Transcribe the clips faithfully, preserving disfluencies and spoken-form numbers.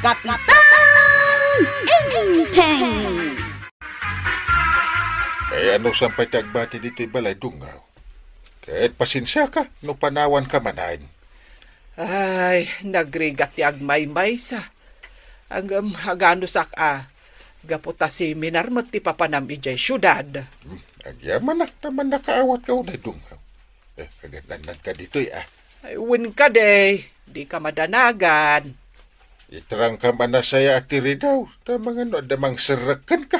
Kapitan Enteng! Eh, ano san pay ti agbati ditoy balay, Dungaw? Ket pasensiaka no panawanka manen. Ay, nagrigat ti agmaymaysa. Ngem aganusak a, gapu ta seminar met ti papanam idiay siudad. Hmm, agyamanak ta mannakaawat ka unay, Dungaw. Eh, agannannan ka ditoy, ah. Ay, wen kadi, dika madanagan. Itrangkam a nasaya a tiridaw, ta mangano adda mangserrek kenka.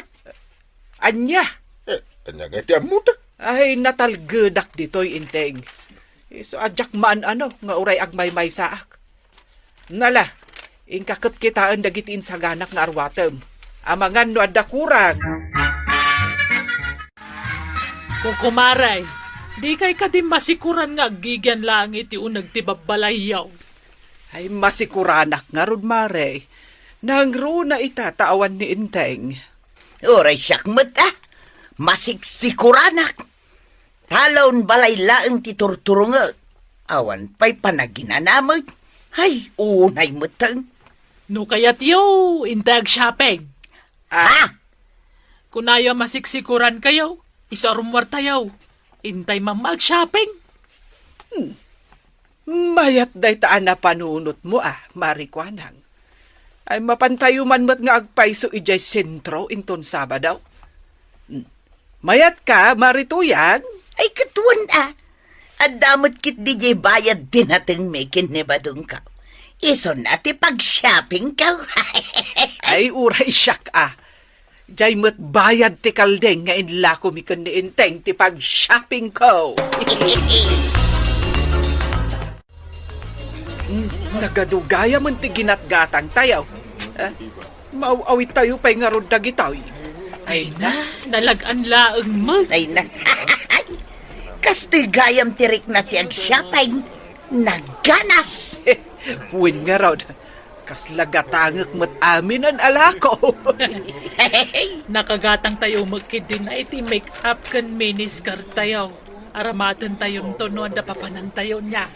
Ania? Eh, ania nga ti ammoda? Ay, natalgedak ditoy, Enteng. Isu a diak maan-ano nga uray agmaymaysaak. Nala, inka ket kitaen dagiti insaganak nga arwatem. Amangan no adda kurang. Kukumaray, dikay kadi masikuran nga aggigian laeng iti uneg ti babbalayyo? Ay, masikuranak ngarud, Mare. Nangruna ita ta awan ni Enteng. Uray siak met, a. Masisikuranak. Talon balay laeng ti turturungek. Awan pay panaginanamek. Ay, unay metten. No kayatyo, intay ag-shopping. Ah? Kunayo a masiksikurankayo, isu a rummuartayo. Intay mamma ag-shopping. Hmm. Mayat dayta a napanunotmo a, Mari Kuanang. Ay, mapantayo man met nga agpayso idiay sentro inton Sabado. Hmm. Mayatka, Mari Tuyang? Ay, ket wen a. Adda met ketdi diay bayad ti natengmi ken ni Badongko. Isun a ti pag-shoppingko. Ay, uray siak a. Diay met bayad ti kalding nga inlakomi ken ni Enteng ti pag-shoppingko. Hmm, nagadugayamen ti ginatgatangtayo. Eh, maaw-awittayo pay ngarud dagitoy. Ay na, nalag-an laeng met. Ay na. Kastoy gayam ti rikna ti ag-shopping. Nagganas. Wen ngarud, kasla gatangek met aminen a lako. Nakagatangtayo met ketdi iti make-up ken miniskirttayo. Aramatentayonto no adda papanantayo nia.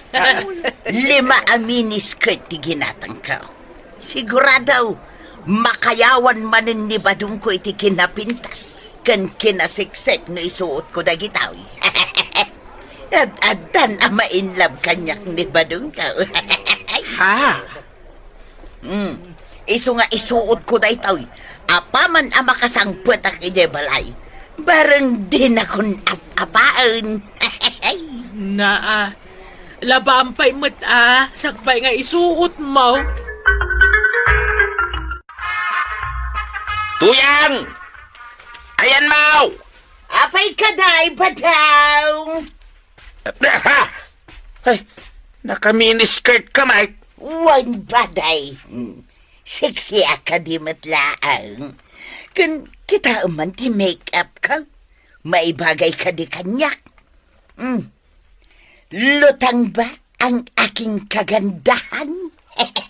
Lima a miniskirt ti ginatangko. Sigurado, makayawan manen ni Badongko iti kinapintas ken kinasiksik no isuotko dagitoy. Ad-addan a ma-in love kaniak ni Badongko. Ha? Hmm. Isu nga isuotko daytoy, apaman a makasangpetak idiay balay, bareng dinakon ap-apaen. Naa, labaam pay met a, sakbay nga isuotmo. Tuyang! Ayanmo! Apay kadi, Badong? Ha? Ay, naka-miniskirtka met. Wen, Badong. Hmm. Sexy a kadi met laeng. Ken kitaem man ti make-upko. Maibagay kadi kaniak. Hmm. Lutang ba ang aking kagandahan?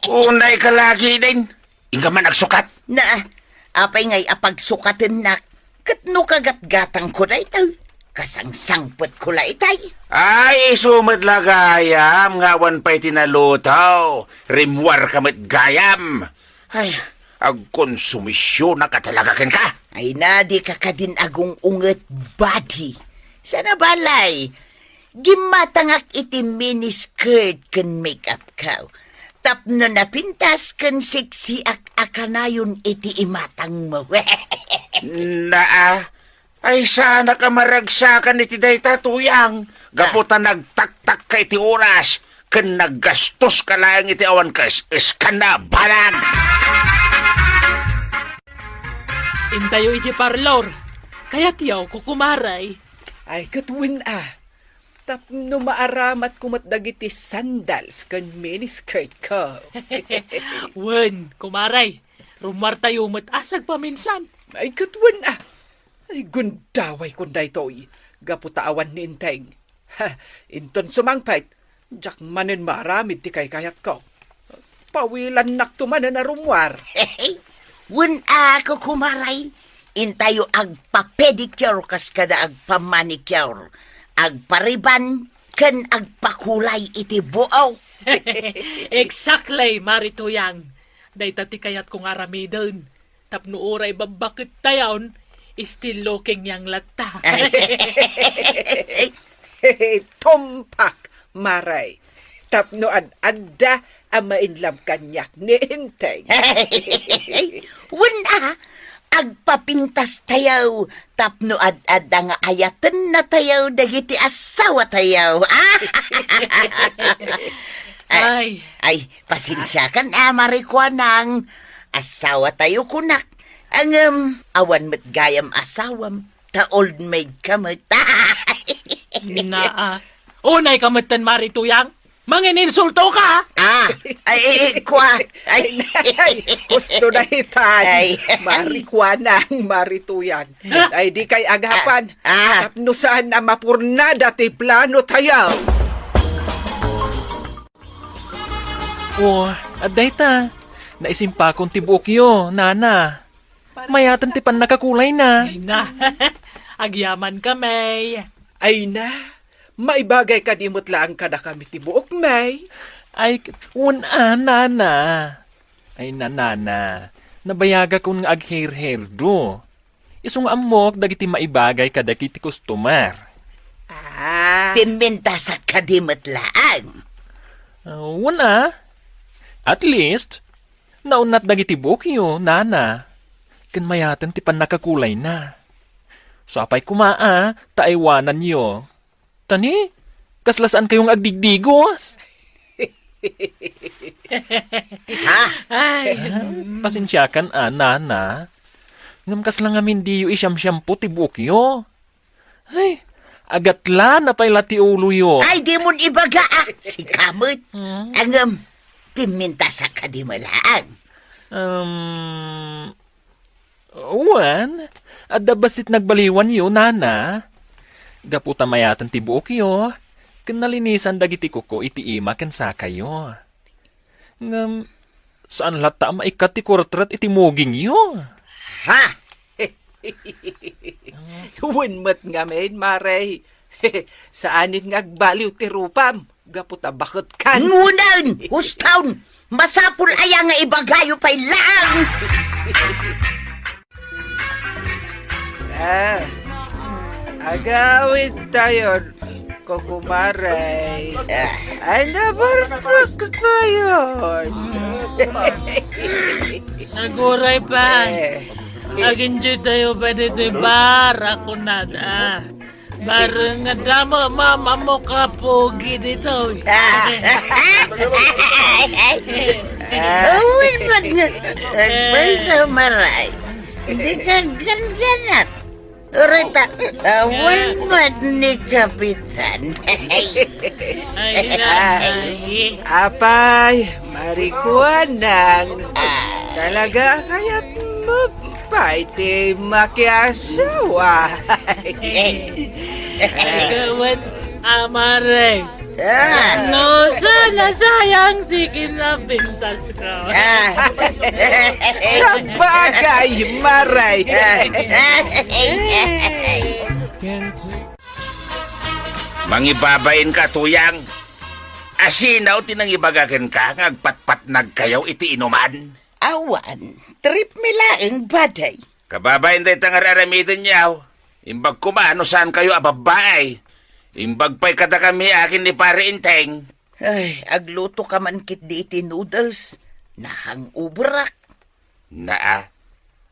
Unayka lagiden. Inka man agsukat. Na, apay ngay a pagsukatennak? Ket no kagatgatangko dayta, kasangsangpetko la itay. Ay, isu met la gayam nga awan pay ti naluto. Rimmuarka met gayam. Ay, agkonsumisionak a talaga kenka. Ay na, dika kadin agung-unget, buddy. Sana balay, gimmatangak iti miniskirt ken make-upko. Tapno napintas ken sexyak a kanayon iti imatangmo. Naa, ay saanak a maragsakan iti dayta, Tuyang. Gapu ta nagtaktakka iti oras ken naggastoska laeng iti awan kaes-eskan a banag. Intayo iti parlor. Kayatyo, kukumaray. Ay, ket wen a. Tapno maaramatko met dagiti sandals ken miniskirtko. Wen, kumaray, rummuartayo met a sagpaminsan. Ay, ket wen a. Ay, gundawayko daytoy, gapu ta awan ni Enteng. Ha, inton sumangpet, diak manen maaramid ti kaykayatko. Pawilannakto manen a rummuar. Wen a, kukumaray, intayo agpa-pedicure kas kada agpa-manicure, agpa-rebond, ken agpakulay iti buok. Exactly, Mari Tuyang. Dayta ti kayatko nga aramiden. Tapno uray babbaket tayon, still looking young latta. Ay. Tumpak, Mare. Tapno ad-adda a mainlam kaniak ni Enteng. Wen a, agpapintas tayo tapno ad-adda nga ayatenna tayo dagiti asawa tayo. Ay, Ay. Ay, pasensiakan a, Mare Kuanang. Asawa tayo kunak. Ngem, awan met gayam asawam. Ta old maid ka met. Naa. Unay ka metten, Mare Tuyang. Mangininsulto ka, ha? Ah, ay, ay, ay, kua. Ay. Ay, husto na itan. Ay. Mare Kuanang, Mare Tuyang. Ay, di kay agapan. Ah, ah. Tapno saan a mapurnada ti plano tayo. Oh, adda ita. Naisimpakon ti buokyo, nana. Mayaten ti pannakakulayna. Ay na. Agyaman kami. Ay na. Maibagay kadi met laeng kadakami ti buok, May? Ay, wen a, nana. Ay, nanana. Nabayagakon nga aghairhairdo. Isu nga ammok dagiti maibagay kadagiti customer. Ah. Pimmintasak kadi met laeng. Ah, wen a. At least, naunnat dagiti buokyo, nana. Ken mayaten ti pannakakulayna. Sapay koma a, ta aywananyo. Tani, kasla saan kayo nga agdigdigos? Ha? Ay. Ah, pasensiakan a, nana. Ngem kasla ngamin diyo isyamsyampo ti buokyo. Ay, agatla na pay la ti uloyo. Ay, dimon ibaga, ah. Sika met. Hmm? Ngem, pimmintasak kadi met laeng. Um, Wen, adda bassit nagbaliwanyo, nana. Gapu ta mayaten ti buokyo, ken nalinisan dagiti kuko iti ima ken sakayo. Ngem, saan latta a maikkat ti kurtret iti mugingyo? Ha? Wen met ngamin, Mare. Saanen nga agbaliw ti rupam. Gapu ta baketkan. Ngunam! Hustaw! Masapul aya nga ibagayo pay laeng? Ah, agawid tayon, kukumaray. Ah. Ay, nabarkak kayon. Aguray pa. Eh. Ag-enjoy tayo pa dito, bar. Ako na, ah. Bareng nga damo, mama mo kapugi dito. Ah. Awan man nga, agpayso, Maray. Di ka ganganat. Orita, awan man ni Kapitan. Ay, ay. Apay, Mare Kuanang, talaga kayat mo pay ti makiasawa? Gawad, Amare. Ah. No, sana sayang si kinapintas ko. Ah. Sabagay, Mare. Ah. Mangibabain ka, Tuyang. Asino ti nangibaga kenka nga agpatpatnag kayo iti inuman? Awan, trip mi laeng, baday. Kababain dayta nga ar-aramiden yaw. Imbag koma no saan kayo a babbaay. Imbag pay kadakami akin ni Pare Inteng. Ay, agluto ka man ketdi iti noodles. Nahangoberak. Naa,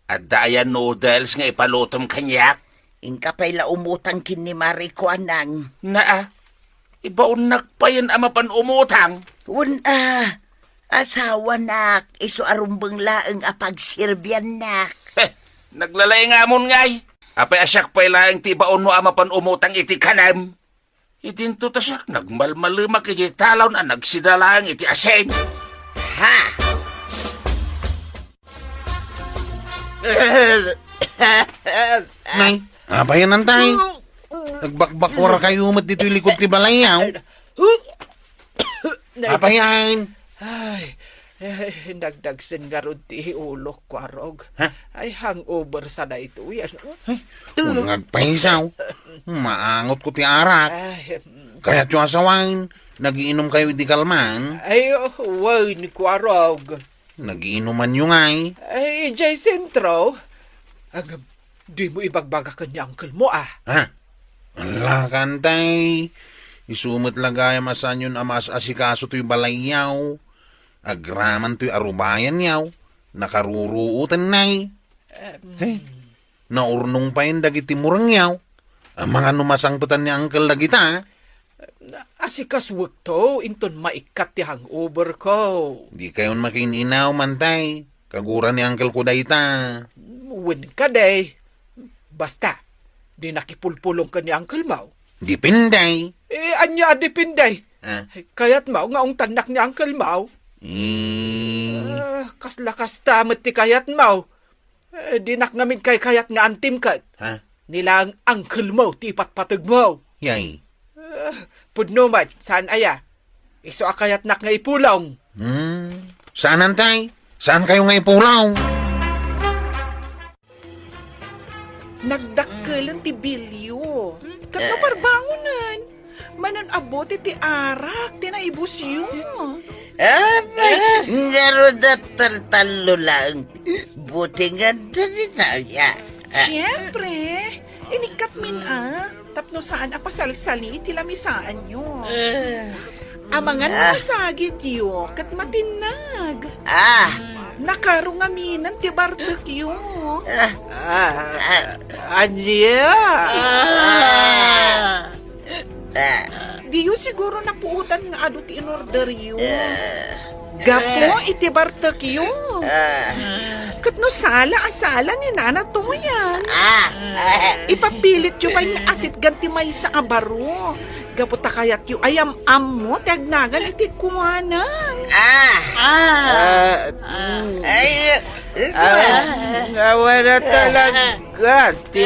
adda aya noodles nga ipalutom kaniak? Inka pay la umutang ken ni Mare Kuanang. Naa, ibaonnak payen a mapan umutang. Wen a, asawanak, isu a rumbeng laeng a pagserbiannak. Heh, naglalaing amon ngay. Apay a siak pay laeng ti ibaonmo a mapan umutang iti kanem? Idinto ta siak nagmalmalemak iti talon a nagsidalaeng iti asin. Ha? Nay, apay a nantay? Nagbakbakura kayo met ditoy likod ti balay, aw? Nay, apay yan? Ay, eh, nagdagsen ngarud ti ulok, Kuarog. Ha? Ay, hangover sa daytoy, ano? Ay, ungag paisaw. Maangot ko ti arak. Ay, mm. Kayatyo a sawaen, nagiinom kayo idi kalman? Ay, oh, wen, Kuarog. Nagiinumanyo ngay? Ay, idiay sentro. Ag, dimo ibagbaga ken ni uncle mo, ah. Ha? Ala, Antay. Isu met la gayam a saanyon a maas-asikaso toy balayyaw. Agraman toy arubayanyaw. Nakaruruoten, nay. Em. Hey. Naurnong payen dagiti murengyaw. Amangan no masangpetan ni uncle dagita. Asikasuekto inton maikkat ti hangover ko. Dikayon makiin-inaw, Antay. Kagura ni uncle ko dayta. Wen kadi. Basta, dinak ipulpulong ken ni uncle mo. Depende. Eh, ania a depende? Ah. Kayat mo nga ungtannak ni uncle mo? Eh. Ah, kasla kasta met ti kayat mo. Eh, dinak ngamin kaykayat nga antim ket. Ha? Ni laeng uncle mo ti ipatpateg mo. Yay. Eh, pudno met, saan aya? Isu a kayatnak nga ipulong. Hmm. Saan, Antay? Saan kayo nga ipulong? Nagdakkelen ti bilyo. Ket naparbangonen. Manen a bote ti arak ti naibusyo. Apay, ngarud a taltallo laeng. Buti nga adda dita, ya. Ah. Siempre, inikkat min a, tapno saan a pasalsali ti lamisaanyo. Amangan no masagityo, ket matinnag. Ah. Nakaro ngaminen ti bartekyo. Ah. Ah, ania? Ah. Diyo siguro napuotan nga adu ti inorderyo. Ah. Gapu iti bartekyo. Ah. Ket no sala a sala ni Nana Toyang. Ah. Ipapilityo pay nga asitgan ti maysa a baro. Gapu ta kayatyo a yam-ammo ti agnagan iti kuana. Ah. Ah. Ah. Mm. Ay, ah, nga wala talaga ti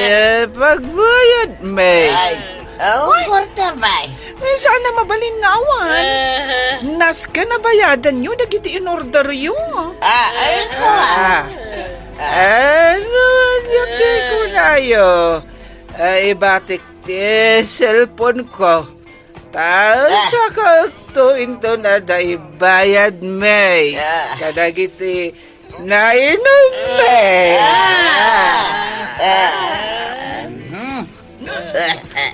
pagbayad, May. Ay, oh, kwarta, May. Eh, saan a mabalin nga awan? Ah. Nasken a bayadanyo dagiti inorderyo. Ah, ay, ko, ah. Ah. Ano, ania ti kunayo? Ah, ibatik ti cellphone ko. Ta, ah, saka ekto inton adda ibayad, May. Ah. Kadagiti nainom, May. Ah. Ah. Hmm.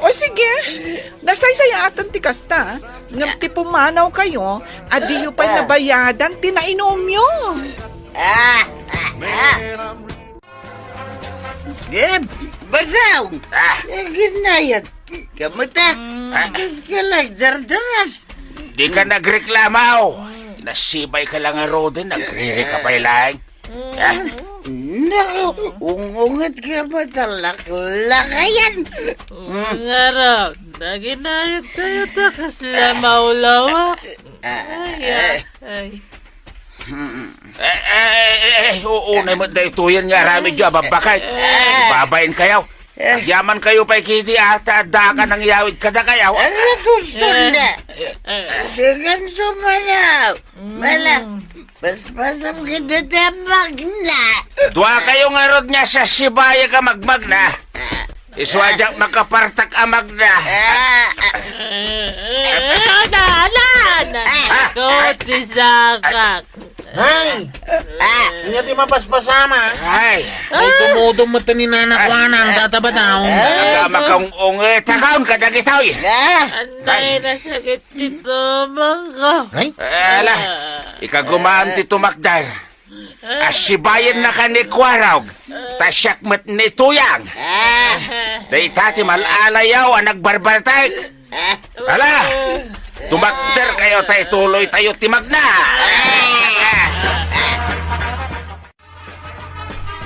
O sige, nasaysayaatan ti kasta, ngem ti pumanaw kayo, adiyo pay nabayadan ti nainomyo. Ah. Ah. Eh, Badong! Ah! Eh, ginayat ka met, ah. Ah. Kas ka lang dardaras. Di ka nagreklamo. Nasibay ka lang, Roden. Nagriri ka pay lang. Ah. Naku, ungunget ka met, laklakayan. Mm. Ngarud, naginayat kayo ta kasla maulawak. Ah. Ay, ah, ay. Eh, eh, eh, eh, uunay met daytoyen nga aramidyo a babbakay. Babaen kayo. Agyaman kayo pay kiti a ta adda ka nangyawid kadakayo. Ang gusto na. Dengan sumanaw. Mala, paspasam kita ta magna. Dua kayo ngarud nga sasibaya ka magmagna. Isu a diak makapartak a magna. Ah, ah. Eh, ala, ala, ala. Ah, ah. Ko, ti sakak. Nay! Ah. Ania ti mapaspasama? Ay. Ay, dumudum met ni Nana Juana, ang tatabadaw. Talaga makaung-ungit. Takaon ka, dagitoy. Ah. Anay, nasakit ti tumangko. Ay? Ala, ikagumaam ti tumakder. Asibayenna ka ni Kuarog, ta siak met ni Tuyang. Dayta ti mal-alayaw a nagbarbartek. Ala, tumakder kayo ta ituloy tayo ti magna.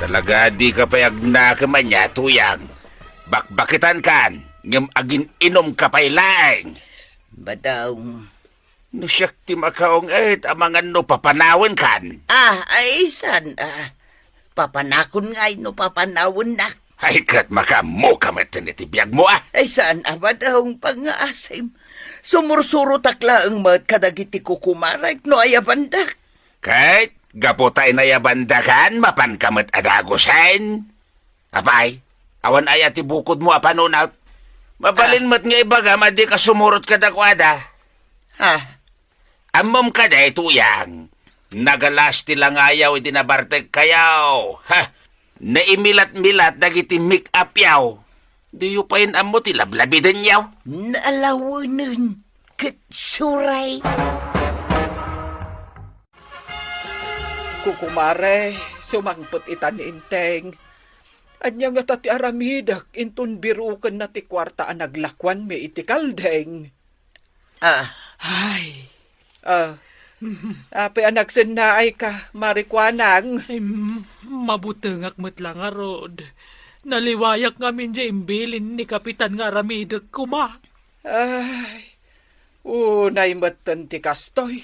Talaga, di ka pay agnakem ania, Tuyang. Bakbakitan kan, ngem agin-inom ka pay laeng. Badong. No siak ti makaung-et, amangan no papanawenkan. Ah, ay, saan, ah, papanakon ngay no papanawennak. Ay, ket makaammo ka met iti biagmo, ah. Ay, saan a badong pangngaasim. Sumursurotak laeng met kadagiti kukumarek no ayabandak. Ket, gapu ta inayabandakan, mapanka met a dagusen. Apay, awan aya ti bukodmo a panunot? Mabalin met nga ibagam a dika sumurot kadakuada. Ha? Ammom kadi, Tuyang, Nagalas ti langayaw iti nabartekkayaw. Ha! Naimilat-milat dagiti make-upyaw. Diyo pay ammo ti lablabidenyaw. Naalawenen ket suray. Kukumare, sumangpet ita ni Enteng. Ania ngata ti aramidek inton birukenna ti kuarta a naglakuanmi iti kaldeng? Ah. Ay. Ah. Apay a nagsennaayka, Mari Kuanang? Ay, m-, mabutengak met la ngarud. Naliwayak ngamin diay imbilin ni Kapitan nga aramidek koma. Ay, unay metten ti kastoy.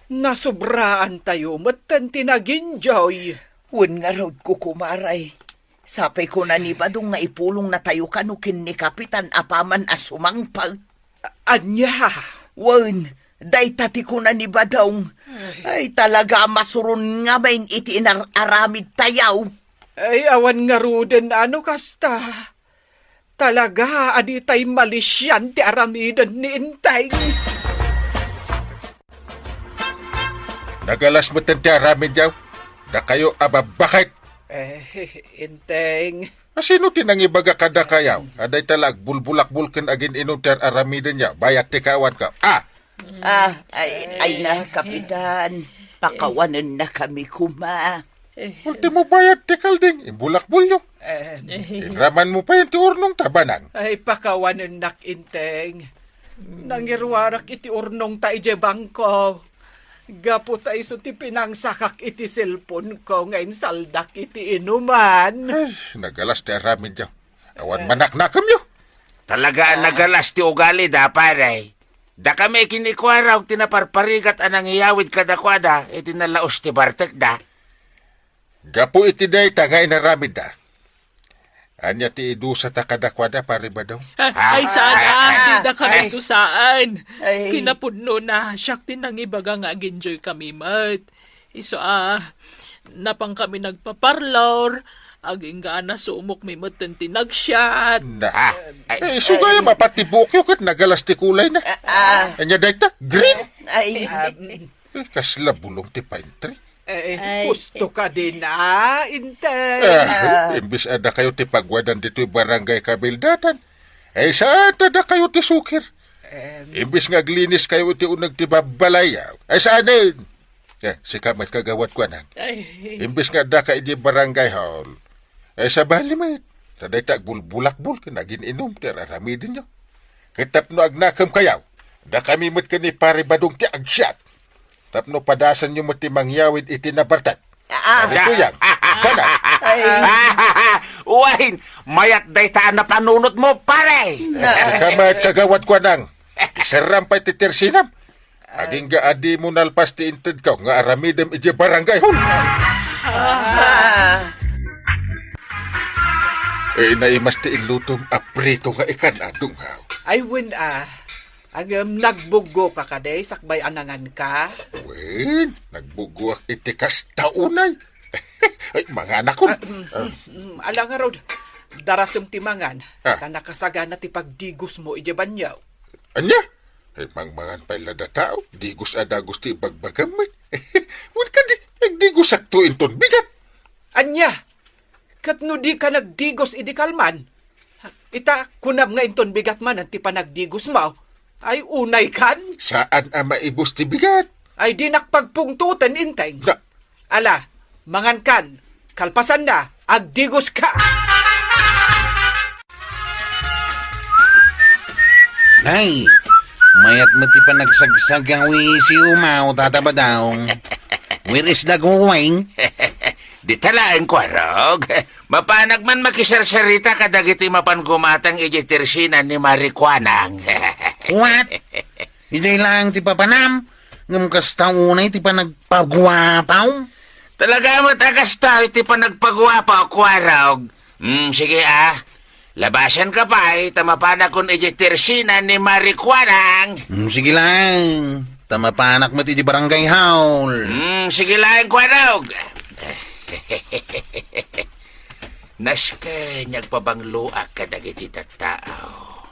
Nasobraantayo metten ti naginjoy. Wen ngarud, kukumare. Sapay kuna ni Badong nga ipulongnatayo kano ken ni Kapitan apaman a sumangpet. A-, ania? Wen, dayta ti kuna ni Badong. Ay. Ay, talaga a masuron ngamin iti inar-aramidtayo. Ay, awan ngaruden a no kasta. Talaga a ditay malisian ti aramiden ni Enteng. Nagalas metten ti aramidyo. Dakayo a babbaket. Eh, Enteng. A sino ti nangibaga kadakayo a dayta la agbulbulakbol ken agin-inom ti ar-aramidenyo bayat ti kaawanko? Ah! Ah, ay, ay na, Kapitan. Pakawanennakami koma. Ultimo bayat ti kalding, imbulakbolyo. Eh, Inramanmo pay ti urnongta, Banang. Ay, pakawanennak, Enteng. Nangiruarak iti urnongta idiay bangko. Gapu ta isu ti pinangsakak iti cellphone ko nga insaldak iti inuman. Ay, nagalas ti aramidyo. Awan manaknakemyo. Talaga a nagalas ti ugalida, pare. Dakami ken ni Kuarog ti naparparigat a nangiyawid kadakuada iti nalaus ti bartekda. Gapu iti dayta nga inaramidda, ania ti idusata kadakuada, Pare Badong? Ah, ay, saan, ah, ah, dida kami Ah. to saan. Ay. Kinapudnona, siak ti nangibaga nga aginjoy kami met. Isu a, napankami nagpaparlor, agingga a nasumokmi metten ti nagsiat. Na. Ah, ay, Eh, isu gayam a pati buokyo ket nagalas ti kulayna. Ah, ah. Ania dayta? Green? Ay. Ah, mm. Eh, kasla bulong ti pine tree. Eh, Ay. Husto ka din, ah, Intel. Ah, Ah. imbis a dakayo ti pagwadan ditoy barangay kabildatan, ay, saan ta dakayo ti sukir? Em. Imbis nga aglinis kayo iti uneg ti babbalay, ay, saanen? Eh, sika met kagawad ko, anang. Ay. Imbis nga addaka iti barangay hall, ay, sabali met. Ta dayta agbulbulakbol ken agin-inom ti ar-aramidenyo. Ket tapno agnakem kayo, dakami met ken ni Pare Badong ti agsiat. Tapno padasenyo met ti mangyawid iti nabartek. Ah. Pare Kuyang, kana. Ay. Wen, mayat dayta a napanunotmo, pare. Na. Sika met kagawad ko, anang. Iserram pay ti tersinam. Agingga a dimo nalpas ti intedko nga aramidem idiay barangay hall. Ah. Eh, naimas ti inlutom a prito nga ikan, Adungaw. Ay, wen, ah. Ngem, nagbuggoka kadi sakbay a nanganka? Wen, nagbuggoak iti kasta unay. Ay, manganakon. Ah, mm, Ah. mm, mm, ala ngarud, darasem ti mangan, Ah. ta nakasagana ti pagdigosmo idiay banio. Ania? Ay, mangmangan pay la datao, digos a dagos ti ibagbagam met. Wen kadi, nagdigosakto inton bigat. Ania? Ket no dika nagdigos idi kalman, ita, kunam nga inton bigat manen ti panagdigosmo. Ay, unay kan? Saan a maibus ti bigat? Ay, dinak pagpungtoten, Inteng. Na- Ala, mangan kan, kalpasanna, agdigos ka. Nay, mayat met ti panagsagsagawi si Umaw, Tata Badong. Where is the going? Dita laeng, Kuarog. Mapanak man makisarsarita kadagiti mapan gumatang idiay tersinan ni Marikuanang. What? Idiay laeng ti papanam? Ngem kasta unay ti panagpaguapaw? Talaga met a kasta ti panagpaguapaw, Kuarog. Hmm, sige, ah. Labasanka pay, ta mapanakon idiay tersinan ni Marikuanang. Hmm, sige laeng. Ta mapanak met idiay barangay hall. Hmm, sige laeng, Kuarog. Nasken nga agpabangloak kadagiti tattao.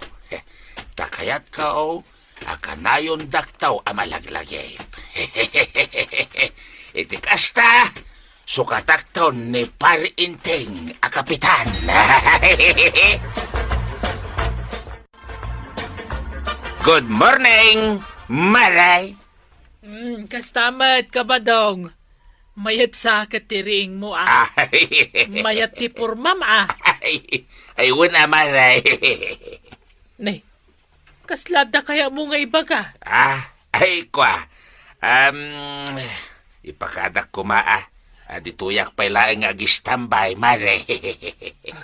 Ta kayatko a kanayondakto a malaglagip. Iti kasta, sukatakton ni Pari Inting a kapitan. Good morning, Mare. Mm, kasta met, Kabadong. Mayat sa ket ti riingmo, ah. Ay. Mayat ti pormam, ah. Ay, ay, wen, a, Mare. Ne, kasla adda kayatmo nga ibaga? Ah, ay, kua. Um, ipakadak koma, ah. A, ditoyak pay laeng nga agistambay, Mare.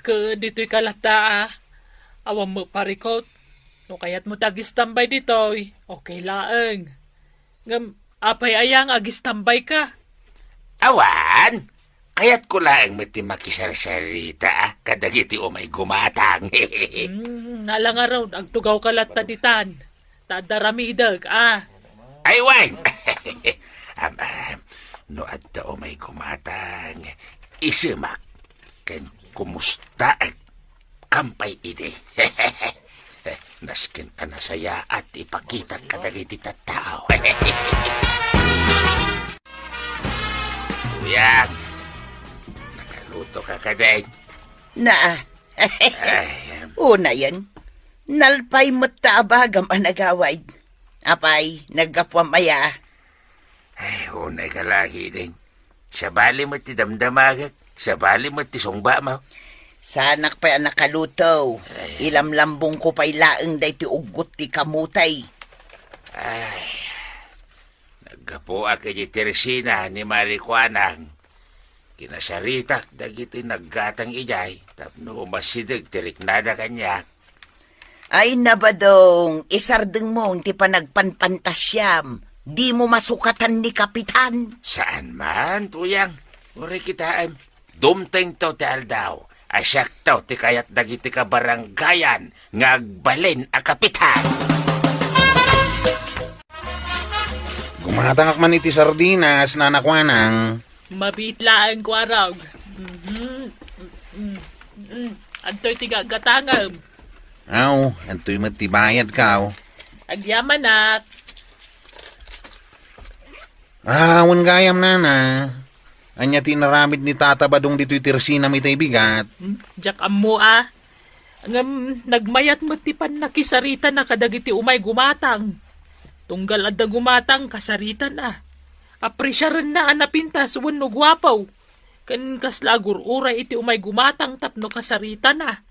Ket ditoy ka latta, ah. Awan met parikot. No kayatmo ti agistambay ditoy, okay laeng. Ngem, apay aya nga agistambayka? Awan! Kayatko laeng met ti makisarsarita, ah, kadagiti umay gumatang. Hmm, nala ngarud, agtugawka latta ditan. Ta adda aramidek, ah. Ay, wen! Am, am, no adda umay gumatang, isemak ken kumustaek. Kampay idi. Nasken a nasayaat ti ipakitak kadagiti tattao. Kuyang, nakaluto ka kadin? Na. Ay, em. Unayen. Nalpay met ta a bagam a nagawid. Apay, naggapuam aya? Ay, unay ka la ketdin. Sabali met ti damdamagek, sabali met ti sungbam. Saanak pay a nakaluto. Ay. Ilamlambongko pay laeng daytoy uggot ti kamote. Ay, naggapuak iti tersina ni Mari Kuanang. Kinasaritak dagiti naggatang idiay tapno masideg ti riknada kaniak. Ay, na, Badong, isardengmo ti panagpanpantasiam. Dimo masukatan ni Kapitan. Saan man, Kuyang. Uray kitaem. Dumtengto ti aldaw a siakto ti kayat dagiti kabarangayan nga agbalin a kapitan. Gumatangak man iti sardinas, Nana Kuanang. Mabiit laeng, Kuarog. Mhm. Mm, mm, mm. Adtoy ti gagatangem. Aw, adtoy met ti bayadko. Agyamanak. Ah, wen gayam, Nana. Ania ti inaramid ni Tata Badong ditoy tersinam itay bigat? Hmm, diak ammo, ah. Ngem nagmayat met ti pannakisaritana kadagiti umay gumatang. Tunggal adda gumatang, kasaritana. Apresiarenna a napintas wenno guapo. Ken kasla agur-uray iti umay gumatang tapno kasaritana.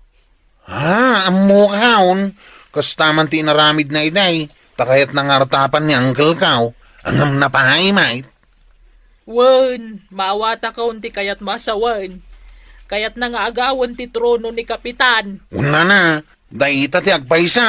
Ah, ammok, haon. Kasta man ti inaramidna idiay. Ta kayatna nga artapan ni uncle-ko. Ngem napaay met. Wen, maawatakon ti kayatmo a sawen. Kayatna nga agawen ti trono ni Kapitan. Unana, dayta ti agpayso.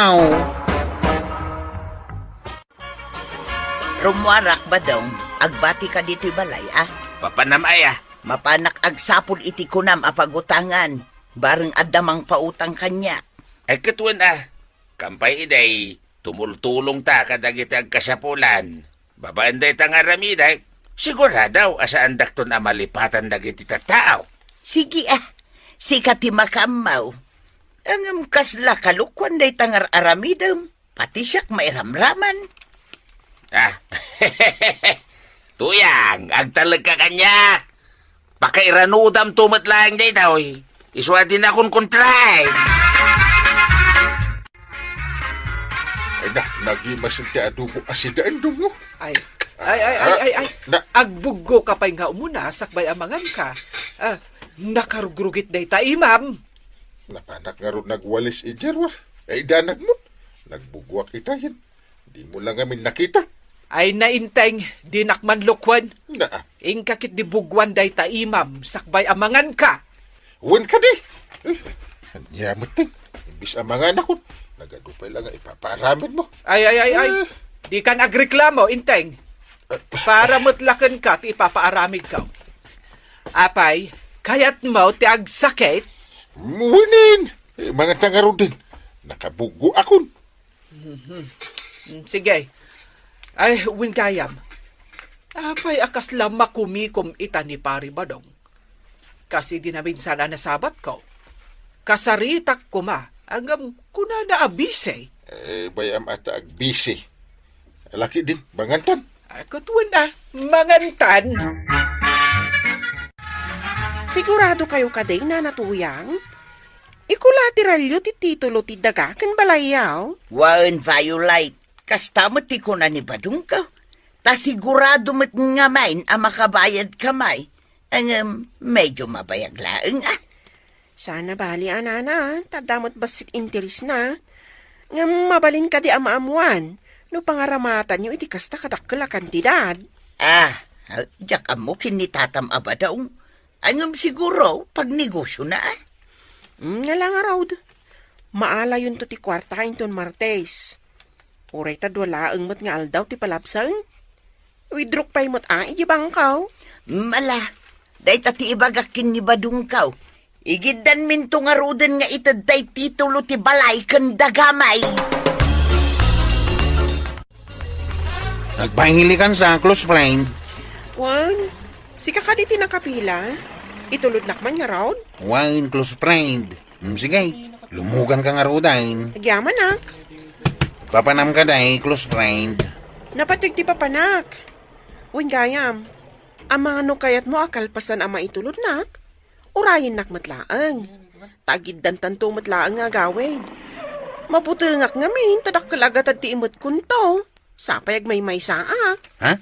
Rummuarak, Badong. Agbatika ditoy balay, a? Papanam aya? Mapanak agsapul iti kunam a pagutangan. Bareng adda mangpautang kaniak. Ay, ket wen, a. Kampay idiay, tumultulongta kadagiti agkasapulan. Babaen dayta nga aramidek, sigurado a saandakton a malipatan dagiti tattao. Sige, a. Sika ti makaammo. Ngem kasla kalokuan dayta nga ar-aramidem. Pati siak mairamraman. Ah. Tuyang, agtalekka kaniak. Pakairanudamto met laeng daytoy. Isu a di nakunkontraen. Ay na, nagimas ti adobo a sidaen, Dong, no? Ay, ay, ay, ay, ay, ay. Na- Agbuggoka pay nga umuna, sakbay a manganka. Ah, nakarugrugit dayta imam. Napanak ngarud nagwalis idiay ruar. Ay, danagmon. Nagbuggoak itayen. Dimo la ngamin nakita. Ay, na, Inteng, dinak man lokuen. Naa. Inka ketdi buggoan dayta imam, sakbay a manganka. Wen kadi. Eh, ania met, Teng? Imbes a manganakon, nagadu pay la nga ipapaaramidmo. Ay, ay, ay, ay. Eh. Dikan agreklamo, Inteng. Eh. Para met la kenka ti ipapaaramidko. Apay, kayatmo ti agsakit? Wen. Eh, manganta ngaruden. Nakabuggoakon. Mhm. Mm, sige. Ay, wen gayam. Apay a kasla makumikom ita ni Pari Badong? Kas idi naminsan a nasabatko, kasaritak koma, ngem kunana a busy. Eh, bay-am a ta agbisi. Ala ketdin, mangantan. Ket wen a, mangantan. Sigurado kayo kadi, Nana Tuyang? Ikula ti ralyo ti titulo ti daga ken balayyo? Wen, Violet, kasta met ti kuna ni Badongko. Ta sigurado met ngamin a makabayadka may. Ngem, medyo mabayag laeng, ah. Saan a bali a, Nana, ta adda met bassit interesna. Ngem mabalin kadi a maammoan no pangaramatanyo iti kasta kadakkel a kantidad? Ah, diak ammo ken ni Tatam a Badong. Ngem siguro, pagnegosiona, ah. Mm, nga la ngarud. Maalayonto ti kuarta inton Martes. Uray ta dua laeng met nga aldaw ti palabsen. Withdrawk pay met a iti bangko. Mala, dayta ti ibagak ken ni Badongko. Igiddanminto ngaruden nga ited tay titulo ti balay ken daga may. Nagpailikan sa close friend. Wen, sika kadi ti nakapila? Itulodnak man ngarud? Wen, close friend. Mm, sige, lumuganka ngaruden. Agyamanak. Papanamka dayta, close friend. Napateg ti papanak. Wen gayam, amangan no kayatmo a kalpasan a maitulodnak? Urayennak met laeng. Ta agiddantanto met laeng nga agawid. Mabutengak ngamin ta dakkel a gatad ti imetkonto. Sapay agmaymaysaak. Ha?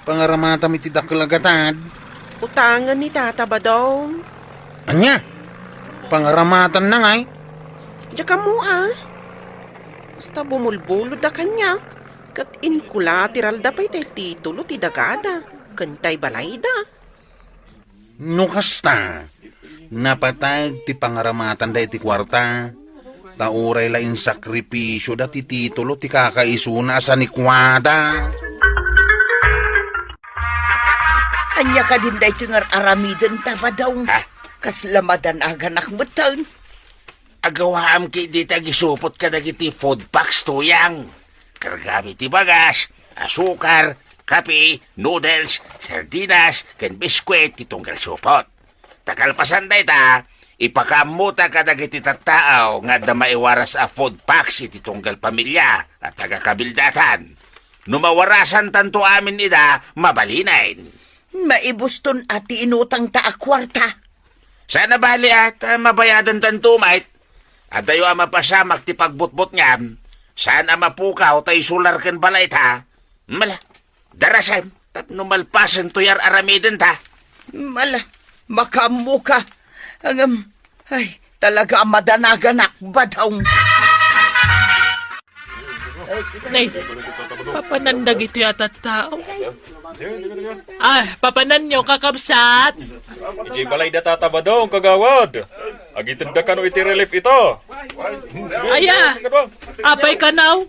Pangaramatam iti dakkel a gatad? Utangen ni Tata Badong. Ania? Pangaramatanna ngay? Diak ammo a. Basta bumulbulodda kaniak, ket inkula ti ralda pay tay titulo ti dagada, ken tay balayda. No kasta, napateg ti pangaramatanda iti kuarta, ta uray la insakripisioda ti titulo ti kakaisuna a sanikuada. Ania kadin daytoy nga ar-aramidenta, Badong? Ha? Kasla madanaganak metten. Agawaam ketdi ti agisupot kadagiti food packs, Tuyang. Kargami ti bagas, asukar, kape, noodles, sardinas, ken biskuit ti tunggal supot. Ta kalpasan dayta, ipakaammota kadagiti tattao nga adda maiwaras a food packs iti tunggal pamilia a taga-Kabildatan. No mawarasantanto amin ida, mabalinen. Maibuston a ti inutangta a kuarta. Saan a bali a ta mabayadantanto met. Adayo a mapasamak ti pagbutbutngam. Saan a mapukaw ta isular ken balayta. Mala, darasem, tapno malpasen toy ar-aramidenta. Mala, makaammoka. Ngem, ay, talaga a madanaganak, Badong. Nay, papanan dagitoy a tattao. Ah, papananyo, kakabsat. Idiay balay da Tata Badong, kagawad. Agitedda kano iti relief ita. Aya, apay kanaw?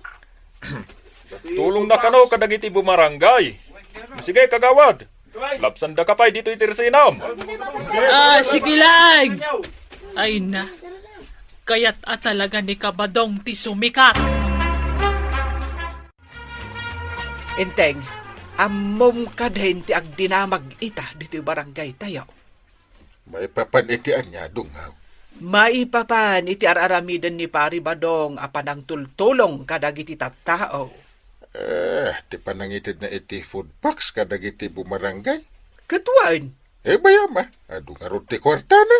Tulongna kano kadagiti bumarangay. Sige, kagawad. Labsandaka pay ditoy iti resinam. Ah, sige lang. Ay na. Kayat a talaga ni Kabadong ti sumikat. Enteng, ammom kadin ti agdinamag ita ditoy barangaytayo? Maipapan iti ania, Dongaw? Maipapan iti ar-aramiden ni Pari Badong a panangtultulong kadagiti tattao. Eh, ti panangitedna iti food packs kadagiti bumarangay? Ket wen? Eh, bayam a. Adu ngarud ti kuartana.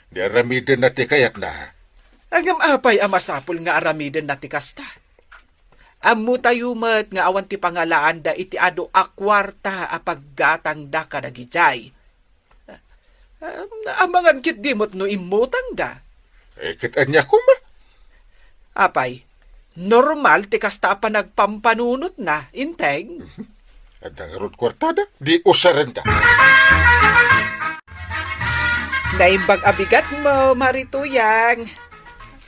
Di aramidenna ti kayatna. Ngem apay a masapul nga aramidenna ti kasta? Ammotayo met nga awan ti pangalaanda iti adu a kuarta a paggatangda kadagijay. Am-, amangan ketdi met no immutangda. Eh, ket ania koma? Apay, normal ti kasta a panagpampanunotna, Enteng? Adda ngarud kuartada, di usarenda. Naimbag a bigatmo, Mari Tuyang.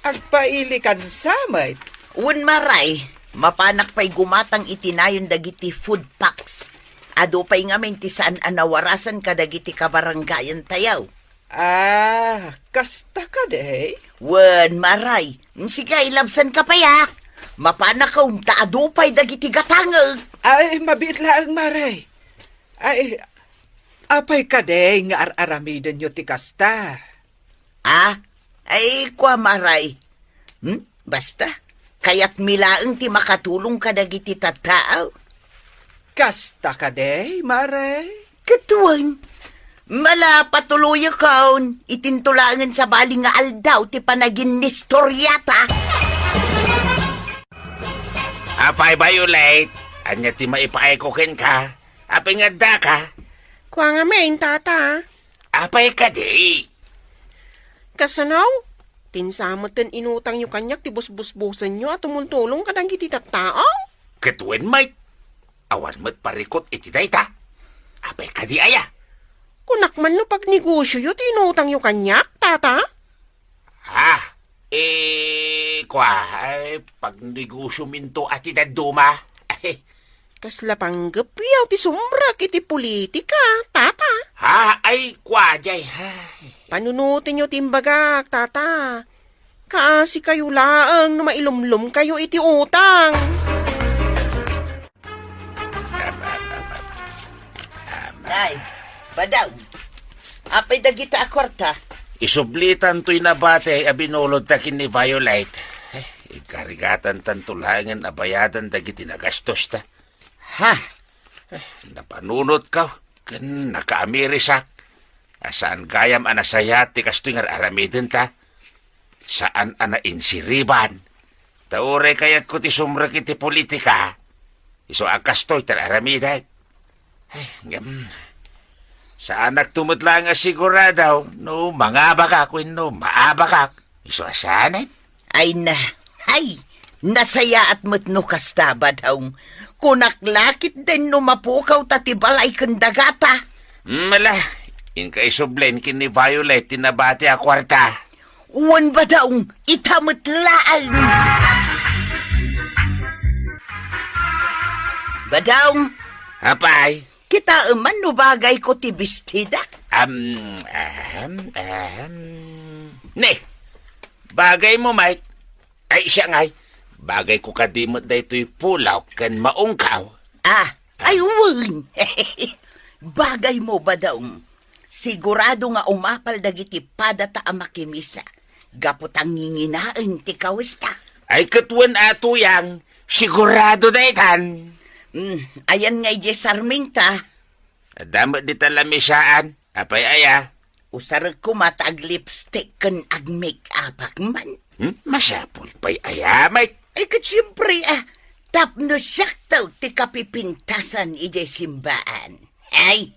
Agpailikan sa met. Wen, Maray, mapanak pay gumatang iti nayon dagiti food packs. Adu pay ngamin ti saan a nawarasan kadagiti kabarangayantayo. Ah, kasta kadi? Wen, Maray. Sige, labsanka pay a. Mapanakon ta adu pay dagiti gatangek. Ay, mabiit laeng, Maray. Ay, apay kadi nga ar-aramidenyo ti kasta? Ah, ay, kua, Maray. Hmm? Basta, kayatmi laeng ti makatulong kadagiti tattao. Kasta kadi, Mare? Ket wen, ala patuloyakon, itinto laengen sabali nga aldaw ti panaginnistoriata. Apay, Violet, ania ti maipaayko kenka? Apay nga addaka? Kua ngamin, tata. Apay kadi? Kasano? Ti insa metten inutangyo kaniak ti busbusbusenyo a tumultulong kadagiti tattao? Ket wen met, awan met parikut iti dayta. Apay kadi aya? Kunak man no pagnegosioyo ti inutangyo kaniak, tata? Ah, eh, kua, ay, pagnegosiominto a ti dadduma. Kasla panggepyo ti sumrek iti politika, tata? Ha? Ay, kua, jay, ay. Panunotenyo ti imbagak, tata. Kaasikayo laeng no mailumlomkayo iti utang. Nay, Badong, apay dagita a kuarta? Isublitan toy nabati a binulodta ken ni Violet. Eh, igkarigatantanto laengen a bayadan dagiti nagastosta. Ha? Eh, napanunotko ken nakaamirisak a saan gayam a nasayaat ti kastoy nga ar-aramidenta. Saan a nainsiriban. Ta uray kayatko ti sumrek iti politika, isu a kastoy ti ar-aramidek. Ay, ngem, saanakto met laeng a sigurado no mangabakak wenno maabakak. Isu a saanen. Ay na, ay, nasayaat met no kasta, Badong. Kunak la ketdin no mapukawta ti balay ken dagata. Mm, ala, inka isublen ken ni Violet ti nabati a kuarta. Wen, Badong, ita met laeng. Badong. Apay? Kitaem man no bagayko ti bestidak. Am, ahem, ahem. Ne, bagaymo, Mike. Ay, siya ngay, bagayko kadi met daytoy pulaw ken maungkaw. Ah, ay, wen. Bagaymo, Badong. Sigurado nga umapal dagiti padata a makimisa. Gapu ta nginginaen ti kawesta. Ay, ket wen a, Tuyang, sigurado daytan. Hmm, ayan nga idiay Sarminta. Adda met dita lamisaan. Apay aya? Usarek koma ta aglipstick ken agmake-upak man. Hmm? Masapul pay aya, Mike? Ay, ket siempre, ah, tapno siakto ti kapipintasan idiay simbaan. Ay,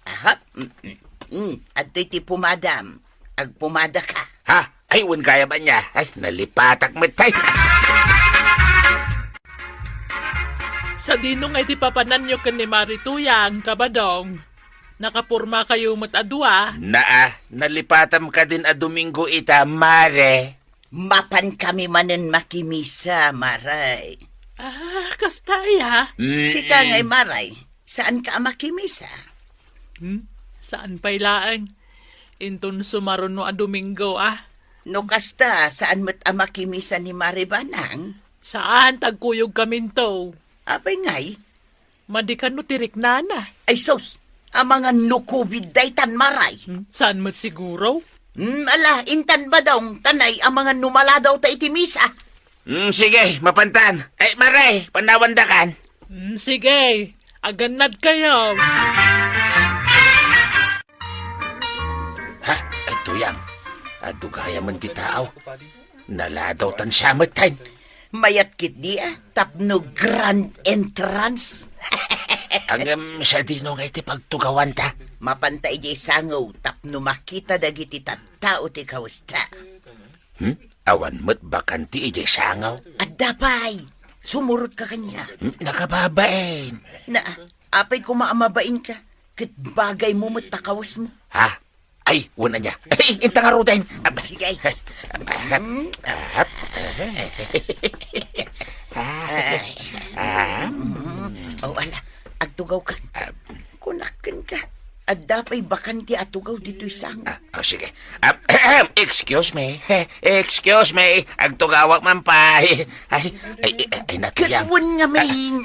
aha, mm, mm, mm, adtoy ti pumadam. Agpumada ka. Ha? Ay, wen gayam ania. Ay, nalipatak met, ay. Sadino ngay ti papananyo ken ni Mari Tuyang, Kabadong? Nakapormakayo met a dua? Naa, nalipatam kadin a Domingo ita, Mare. Mapan kami manen makimisa, Maray. Ah, kasta aya? Mm. Sika ngay, Maray, saanka a makimisa? Hmm? Saan pay laeng? Inton sumaruno a Domingo, ah. No kasta, saan met a makimisa ni Mari Banang? Saan, tagkuyogkaminto. Apay ngay? Madi kano ti riknana. Ay sus, amangan no covid daytan, Maray. Hmm? Saan met siguro? Hmm, ala, intan, Badong, ta nay amangan no maladawta iti misa. Hmm, sige, mapantan. Ay, Maray, panawandakan. Hmm, sige, agannadkayo. Ha? Ay, Tuyang, adda gayam ti tao. Naladawtan siya met, tay. Mayat ketdi, ah, tapno grand entrance. Ngem, sadino ngay ti pagtugawanta? Mapanta idiay sango tapno makita dagiti tattao ti kawesta. Hmm? Awan met bakante idiay sango? Adda pay. Sumurotka kaniak. Hmm? Nakababain. Na, apay koma a mabainka, ket bagaymo met ta kawesmo. Ha? Ay, wen ania. Ay, inta ngaruden. Sige. Ay. Mm. Ah. Ay. Ah. Mm. O, ala, agtugawkan. Ah. Kunak kenka, adda pay bakante a tugaw ditoy sango. Ah, oh, sige. Ah, excuse me. Excuse me. Agtugawak man pay. Ay, ay, ay, ay, natuyang. Ket wen ngamin.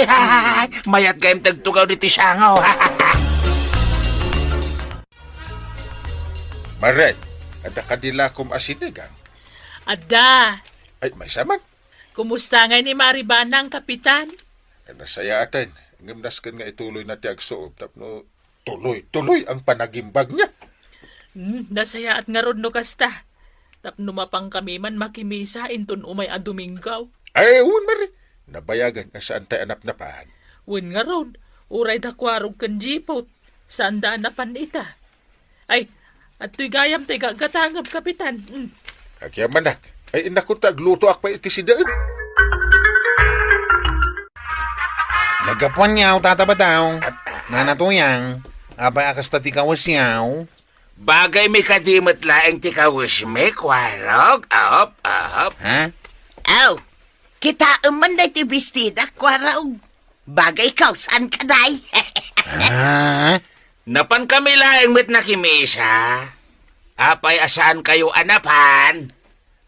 Ay, mayat gayam ti agtugaw ditoy sango. Maray, adda kadi lakom a sinigang? Adda. Ay, maysa man. Kumusta ngay ni Mari Banang, Kapitan? Nasayaaten, ngem nasken nga ituloyna ti agsuob tapno tuloy-tuloy ang panagimbagna. Hmm, nasayaat ngarud no kasta. Tapno mapankami man makimisa inton umay a Domingo. Ay, wen, Mari. Nabayagen a saantay a napnapan. Wen ngarud, uray da Kuarog ken Jipot, saanda a napan ita. Ay, adtoy gayam ti gagatangem, Kapitan. Mm. Agyamanak. Ay, inakon ta aglutoak pay iti sidaen. Naggapuanyo, Tata Badong. Nana Tuyang, apay a kasta ti kawesyo? Bagaymi kadi met laeng ti kawesmi, Kuarog? Op, op. Ha? Aw, kitaem man daytoy bestidak, Kuarog. Bagayko, saan kadi? Ah? Napankami laeng met nakimisa. Apay a saankayo a napan?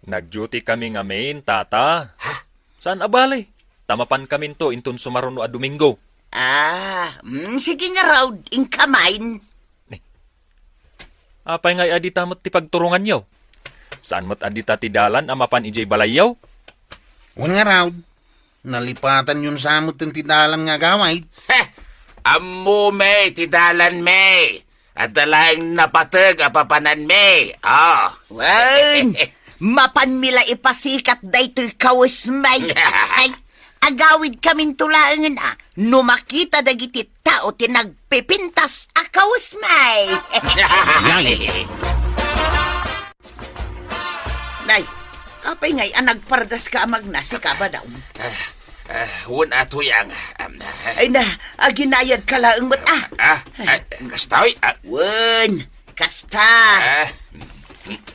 Nag-duty kami ngamin, Tata. Ha? Saan a bale? Ta mapankaminto inton sumaruno a Domingo. Ah, mm, sige ngarud, inka manen. Ni, apay ngay a dita met ti pagturonganyo? Saan met a dita ti dalan a mapan idiay balayyo? Wen ngarud, nalipatanyon sa met ti dalan nga agawid. Heh! Ammomi ti dalanmi. Adda laeng napateg a papananmi. Ah. Wen, mapanmi la ipasikat daytoy kawesmi. Ay, agawidkaminto laengen a no makita dagiti tao ti nagpipintas a kawesmi. Yay! Nay, apay ngay a nagpardaska a magnasi ka, Badong? Ah, ah, wen a, Tuyang. Am, ah. Ay na, aginayadka laeng met, ah. Ah, ah, kastoy, ah. Wen, kasta. Ah,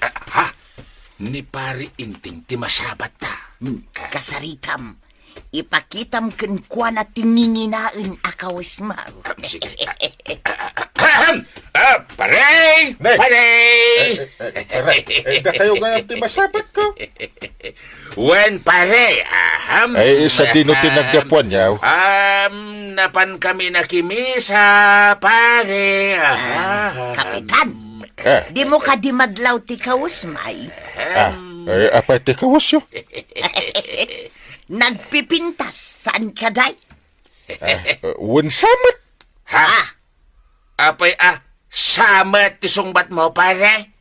ah, ha? Ni Pari Inting ti masabatta. Hmm, kasaritam. Ipakitam kenkuana ti nginginaen a kawesmo. Ah, sige. Ah, ah, ah, ahem! Ah, pare! Ne! Pare! Eh, eh, eh, pare, eh, dakayo nga ti masabatko. Wen, pare, ahem. Ay, sadino ti naggapuanyo? Um, napankami nakimisa, pare. Ah, Ahem. Kapitan, Ah. Dimo kadi madlaw ti kawesmi? Ah, eh, apay ti kawesyo? Nagpipintas, saan kadi? Ah, eh, wen sa met. Ha? Ah. Apay a sa met ti sungbatmo, pare?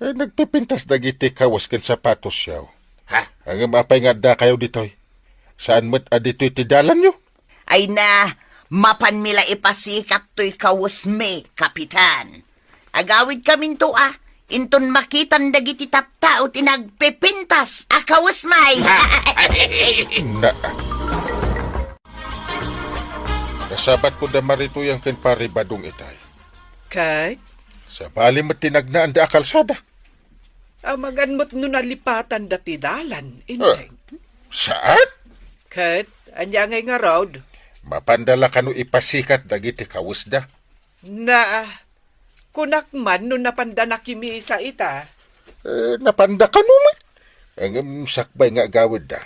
Eh, nagpipintas dagiti kawes ken sapatosyo. Ha? Ngem apay nga addakayo ditoy? Saan met a ditoy ti dalanyo? Ay na, mapanmi la ipasikat toy kawesmi, Kapitan. Agawidkaminto a, inton makitan dagiti tattao ti nagpipintas a kawesmi. Na. Nasabatko da Mari Tuyang ken Pari Badong itay. Ket? Sabali met ti nagnaanda a kalsada. Amangan met no nalipatanda ti dalan, eh, Inting. Saan? Ket, ania ngay ngarud? Mapanda la kano ipasikat dagiti kawesda? Na, kunak man no napanda nakimisa ita. Eh, napanda kano met. Ngem sakbay nga agawidda,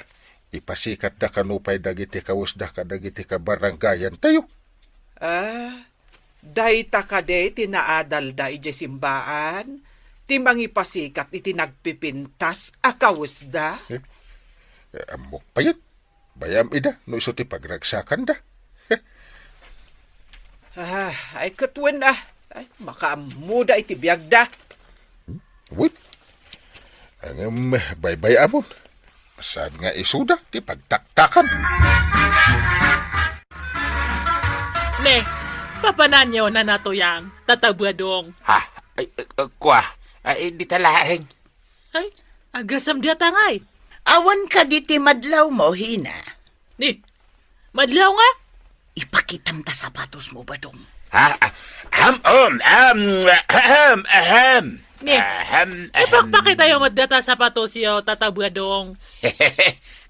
ipasikatda kano pay dagiti kawesda kadagiti kabarangayantayo. Ah, dayta kadi ti naadalda idiay simbaan, ti mangipasikat iti nagpipintas a kawesda? Eh, eh, ammok payen. Bayam ida no isu ti pagragsakanda. Ah, ay, ket wen, ah. Ay, makaammoda iti biagda. Hmm? Wen? Ngem, baybay-amon. Saan nga isuda ti pagtaktakan? Ne, papananyo, Nana Tuyang, Tata Badong. Ha? Ay, eh, eh, kua? Ay, dita laeng. Ay, agasam diay ngay. Awan kadi ti madlawmo, Hina? Ni, madlaw nga? Ipakitam ta sapatosmo, Badong. Ha? Ah, ahem, um, ahem, ahem, ahem. Ni, ahem, ahem. Ipakpakitayo met dayta sapatosyo, Tata Badong.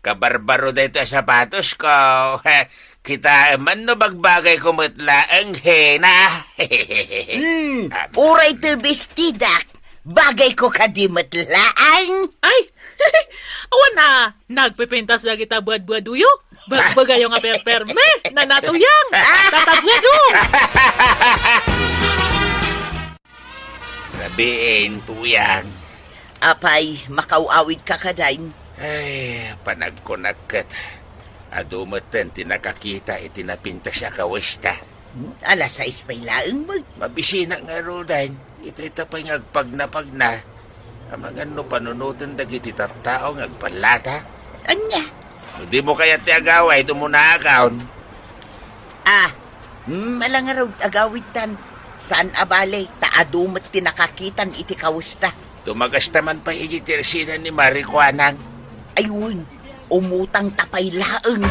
Kabarbaro dayta sapatosko. Kitaem man no bagbagayko met laeng, Hina. Hmm, uray ti bestidak, bagayko kadi met laeng. Ay, awan a, nagpipintas dagita buadbuadoyo. Bagbagayo nga perperme, Nana Tuyang, Tata Badong. Rabiin, Tuyang. Apay, makaw-awidka kadi? Ay, panagkunak ket, Adu metten ti nakakita iti napintas a kawesta. Hmm, alas sais pay laeng met. Mabisinak ngaruden. Ita, ita pay nga agpagnapagna. Amangan no panunoten dagiti tattao nga agpallata. Ania? No dimo kayat ti agawid, umunakon. Ah, hmm, ala ngarud agawidtan. Saan a bale, ta adu met ti nakakitan iti kawesta. Tumakasta man pay iti tersena ni Mari Kuanang. Ay wen, umutangta pay laeng.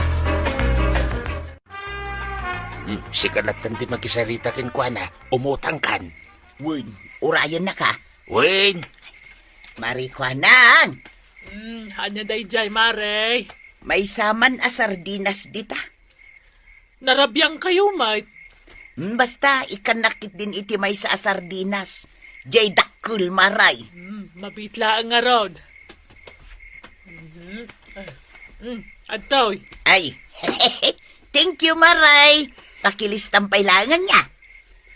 Hmm, sika lattan ti makisarita kenkuana, umutangkan. Wen, urayennaka. Wen. Mari Kuanang. Hmm, ania daydiay, Mare? Maysa man a sardinas dita. Narabiangkayo met. Hmm, basta, ikkannak ketdin iti maysa a sardinas. Diay dakkel, Mare. Hmm, mabiit laeng ngarud. Mhm. Ah, hmm, adtoy. Ay, thank you, Mare. Pakilistam pay laeng ania.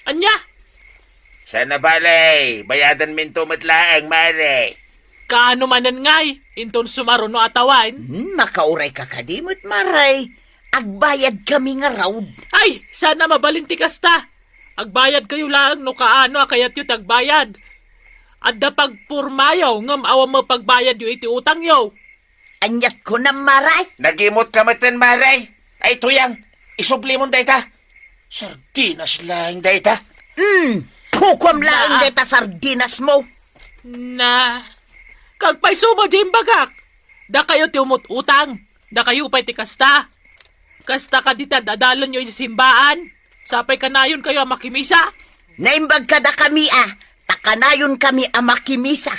Ania? Saan a bale, bayadanminto met laeng, Mare. Kaano manen ngay, inton sumaruno a tawen? Hmm, makaurayka kadi met, Mare. Agbayadkami ngarud. Ay, saan a mabalin ti kasta. Agbayadkayo laeng no kaano a kayatyo ti agbayad. Adda pagpormayo ngem awan met pagbayadyo iti utangyo. Aniat kunam, Mare? Nagimotka metten, Mare. Ay, Tuyang, isublimon dayta. Sardinas laeng dayta. Hmm, kukuam laeng Na. dayta sardinasmo. Na, kagpayso met diay imbagak. Dakayo ti umut-utang. Dakayo pay ti kasta. Kasta kadi ti ad-adalanyo iti simbaan. Sapay kanayonkayo a makimisa? Naimbag kadakami a, ta kanayonkami a makimisa.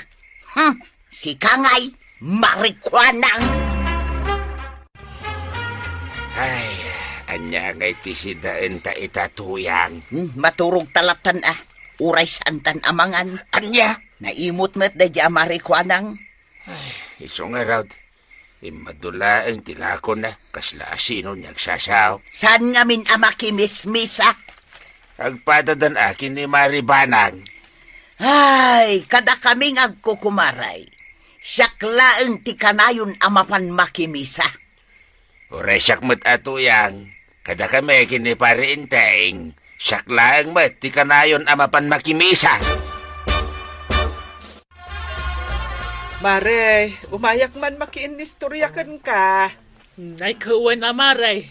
Hmm, sika ngay, Mari Kuanang. Ay, ania ngay ti sidaenta ita, Tuyang? Hmm, maturogta lattan a, uray saantan a mangan. Ania? Naimut met daydiay a Mari Kuanang. Ay, isu ngarud. Immadu laeng ti lakona, kasla asino nga agsasaok. Saan ngamin a makimismisa? Agpadadan a ken ni Mari Banang. Ay, kadakami nga agkukumaray. Siak laeng ti kanayon a mapan makimisa. Uray siak met a, Tuyang, kadakami ken ni Pari Enteng, siak laeng met ti kanayon a mapan makimisa. Mare, umayak man makiinnistorya kenka. Ay, kawan a, Mare.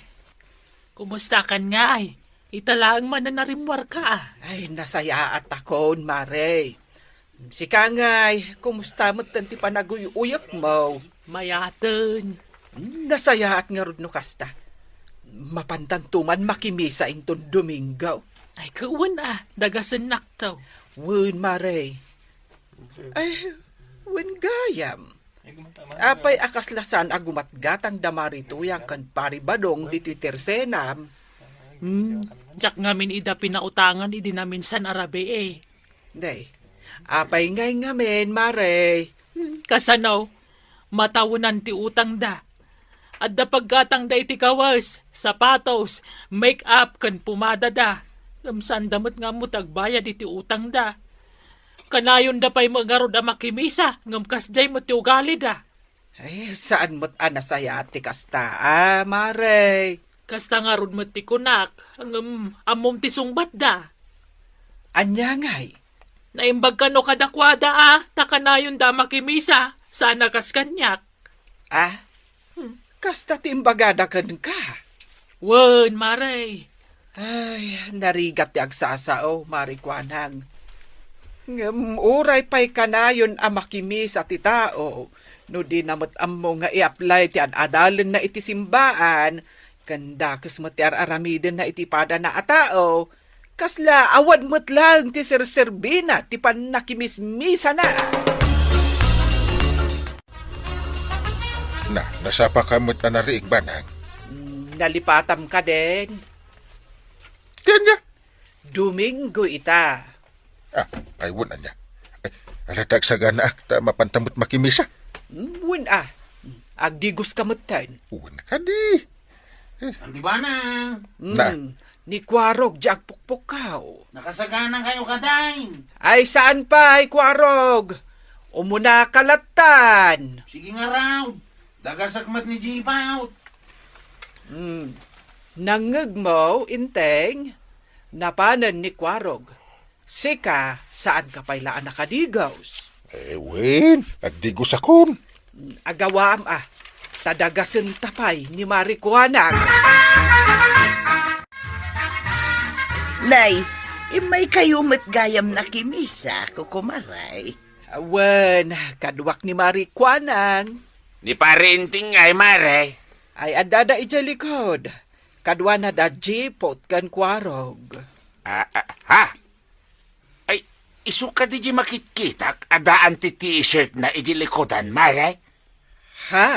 Kumustakan ngay? Ita laeng manen a rimmuarka, a. Ay, nasayaat akon, Mare. Sika ngay, kumusta metten ti panaguy-uyekmo? Mayaten. Nasayaat ngarud no kasta. Mapantanto man makimisa inton Domingo. Ay, kawan a, dagasennakto. Wen, Mare. Ay, wen gayam. Apay a kasla saan a gumatgatang da Mari Tuyang ken Pari Badong ditoy tersenam? Hmm, diak ngamin ida pinautangan idi naminsan a rabii. Day, apay ngay ngamin, Mare? Hmm, kasano? Matawenan ti utangda. Adda paggatangda iti kawes, sapatos, make-up, ken pumadada. Ngem saanda met nga ammo ti agbayad iti utangda. Kanayonda pay met ngarud a makimisa, ngem kasdiay met ti ugalida. Ay, saan met a nasayaat ti kasta, a, Mare? Kasta ngarud met ti kunak, ngem ammom ti sungbatda. Ania ngay? Naimbag kano kadakuada a, ta kanayonda a makimisa, saan a kas kaniak. Ah? Hmm. Kasta ti imbagada kenka? Wen, Mare. Ay, narigat ti agsasao, Mari Kuanang. Ngem uray pay kanayon a makimisa ti tao, no dina met ammo nga i-apply ti ad-adalenna iti simbaan, ken dakes met ti ar-aramidenna iti padana a tao, kasla awan met laeng ti serserbina ti pannakimismisana. Na, nasapaka met a nariing, Banang? Mm, nalipatam kadin. Ti ania? Domingo ita. Ah, ay, wen ania. Ay, ala ta agsaganaak ta mapanta met makimisa. Mm, wen a. Agdigos ka metten. Wen kadi. Anti Banang. Mm, Na. Ni Kuarog, di agpukpukaw. Nakasagana kayo kadain. Ay, saan pay, Kuarog? Umuna ka lattan. Sige ngarud. Dagasek met ni Jipaut. Hmm. Nangngegmo, Enteng, napanen ni Kuarog. Sika, saanka pay la a nakadigos. Eh, wen, agdigosakon. Agawaam a, ta dagasenta pay ni Mari Kuanang. Nay, immaykayo met gayam nakimisa, kukumaray. Wen, kaduak ni Mari Kuanang. Ni Pare Enteng ngay, Mare? Ay, addada idiay likod. Kaduana da Jipot ken Kuarog. Ah, ah, ha? Ay, isu kadi di makitkitak a daan ti t-shirtna idi likudan, Mare? Ha?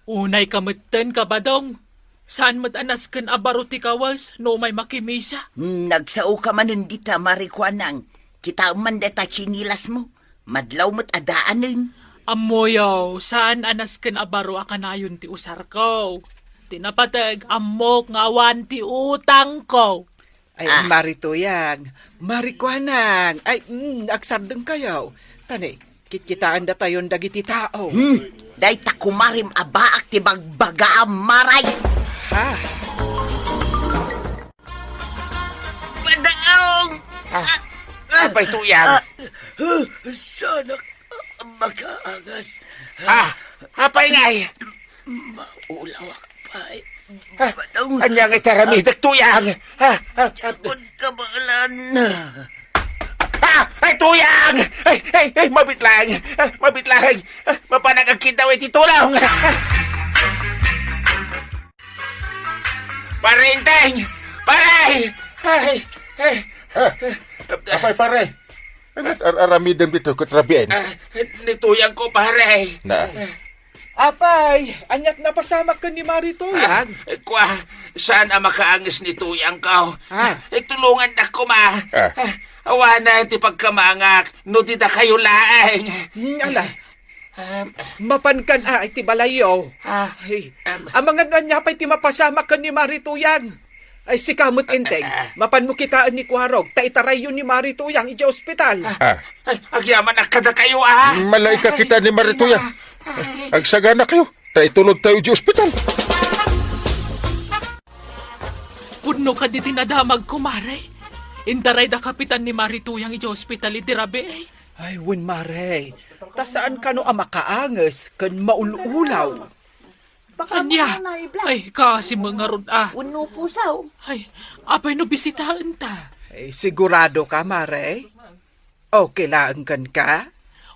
Unayka metten, Kabadong. Saan met a nasken a baro ti kawes no umay makimisa? Nagsaoka manen dita, Mari Kuanang. Kitaem man deta tsinilasmo. Madlaw met a daanen. Ammoyo, saan a nasken a baro a kanayon ti usarko. Ti napateg, ammok nga awan ti utangko. Ay, ah. Mari Tuyang, Mari Kuanang, ay, mm, agsardengkayo. Tani, kitkitaendatayon dagiti tao. Hmm, dayta kumarim a baak ti bagbagaam, Maray. Ha? Padaong! Ah, apay, Tuyang? Ah, ah, sanak, ah, makaangas. Ah, apay ngay? Maulawak pay. Ah, Padaong. Ania nga iti aramidek, Tuyang? Ah, ah, ah. Diakon kabaelan. Ah, ay, Tuyang! Ay, ay, ay, mabitlang! Ah, mabitlang! Ah, mapanag agkiddaw iti tulong! Ah. Pare Enteng! Pare! Ay, ay. Ah, apay, pare? Ania ti ar-aramidem ditoy ket rabiin? Ah, ni Tuyangko, pare. Na. Apay, aniat napasamak ken ni Mari Tuyang? Ah, kua, saan a makaanges ni Tuyangko? Ah. Eh, tulongannak koma. Ah. Ah, awanen ti pagkamangak, no di dakayo laeng. Hmm, ala, Um, mapankan a iti balayyo. Ah, ay, um, amangan no ania pay ti mapasamak ken ni Mari Tuyang. Ay, sika met, ah, Enteng, ah, ah, mapanmo kitaen ni Kuarog, ta itarayyo ni Mari Tuyang idiay ospital. Ah, ah, ay, agyamanak kadakayo, ah. Malaika kita ni Mari Tuyang. Ay. Agsaganakayo, ta itulodtayo idiay ospital. Pudno kadi ti nadamagko, Mare. Intarayda kapitan ni Mari Tuyang idiay ospital iti rabii. Ay, wen, Mare. Ta saan kano a makaanges ken maul-ulaw. Ania? Ay, kaasi met ngarud a. Wenno pusaw. Ay, apay no bisitaenta? Ay, sigurado ka, Mare? Okay laeng kenka?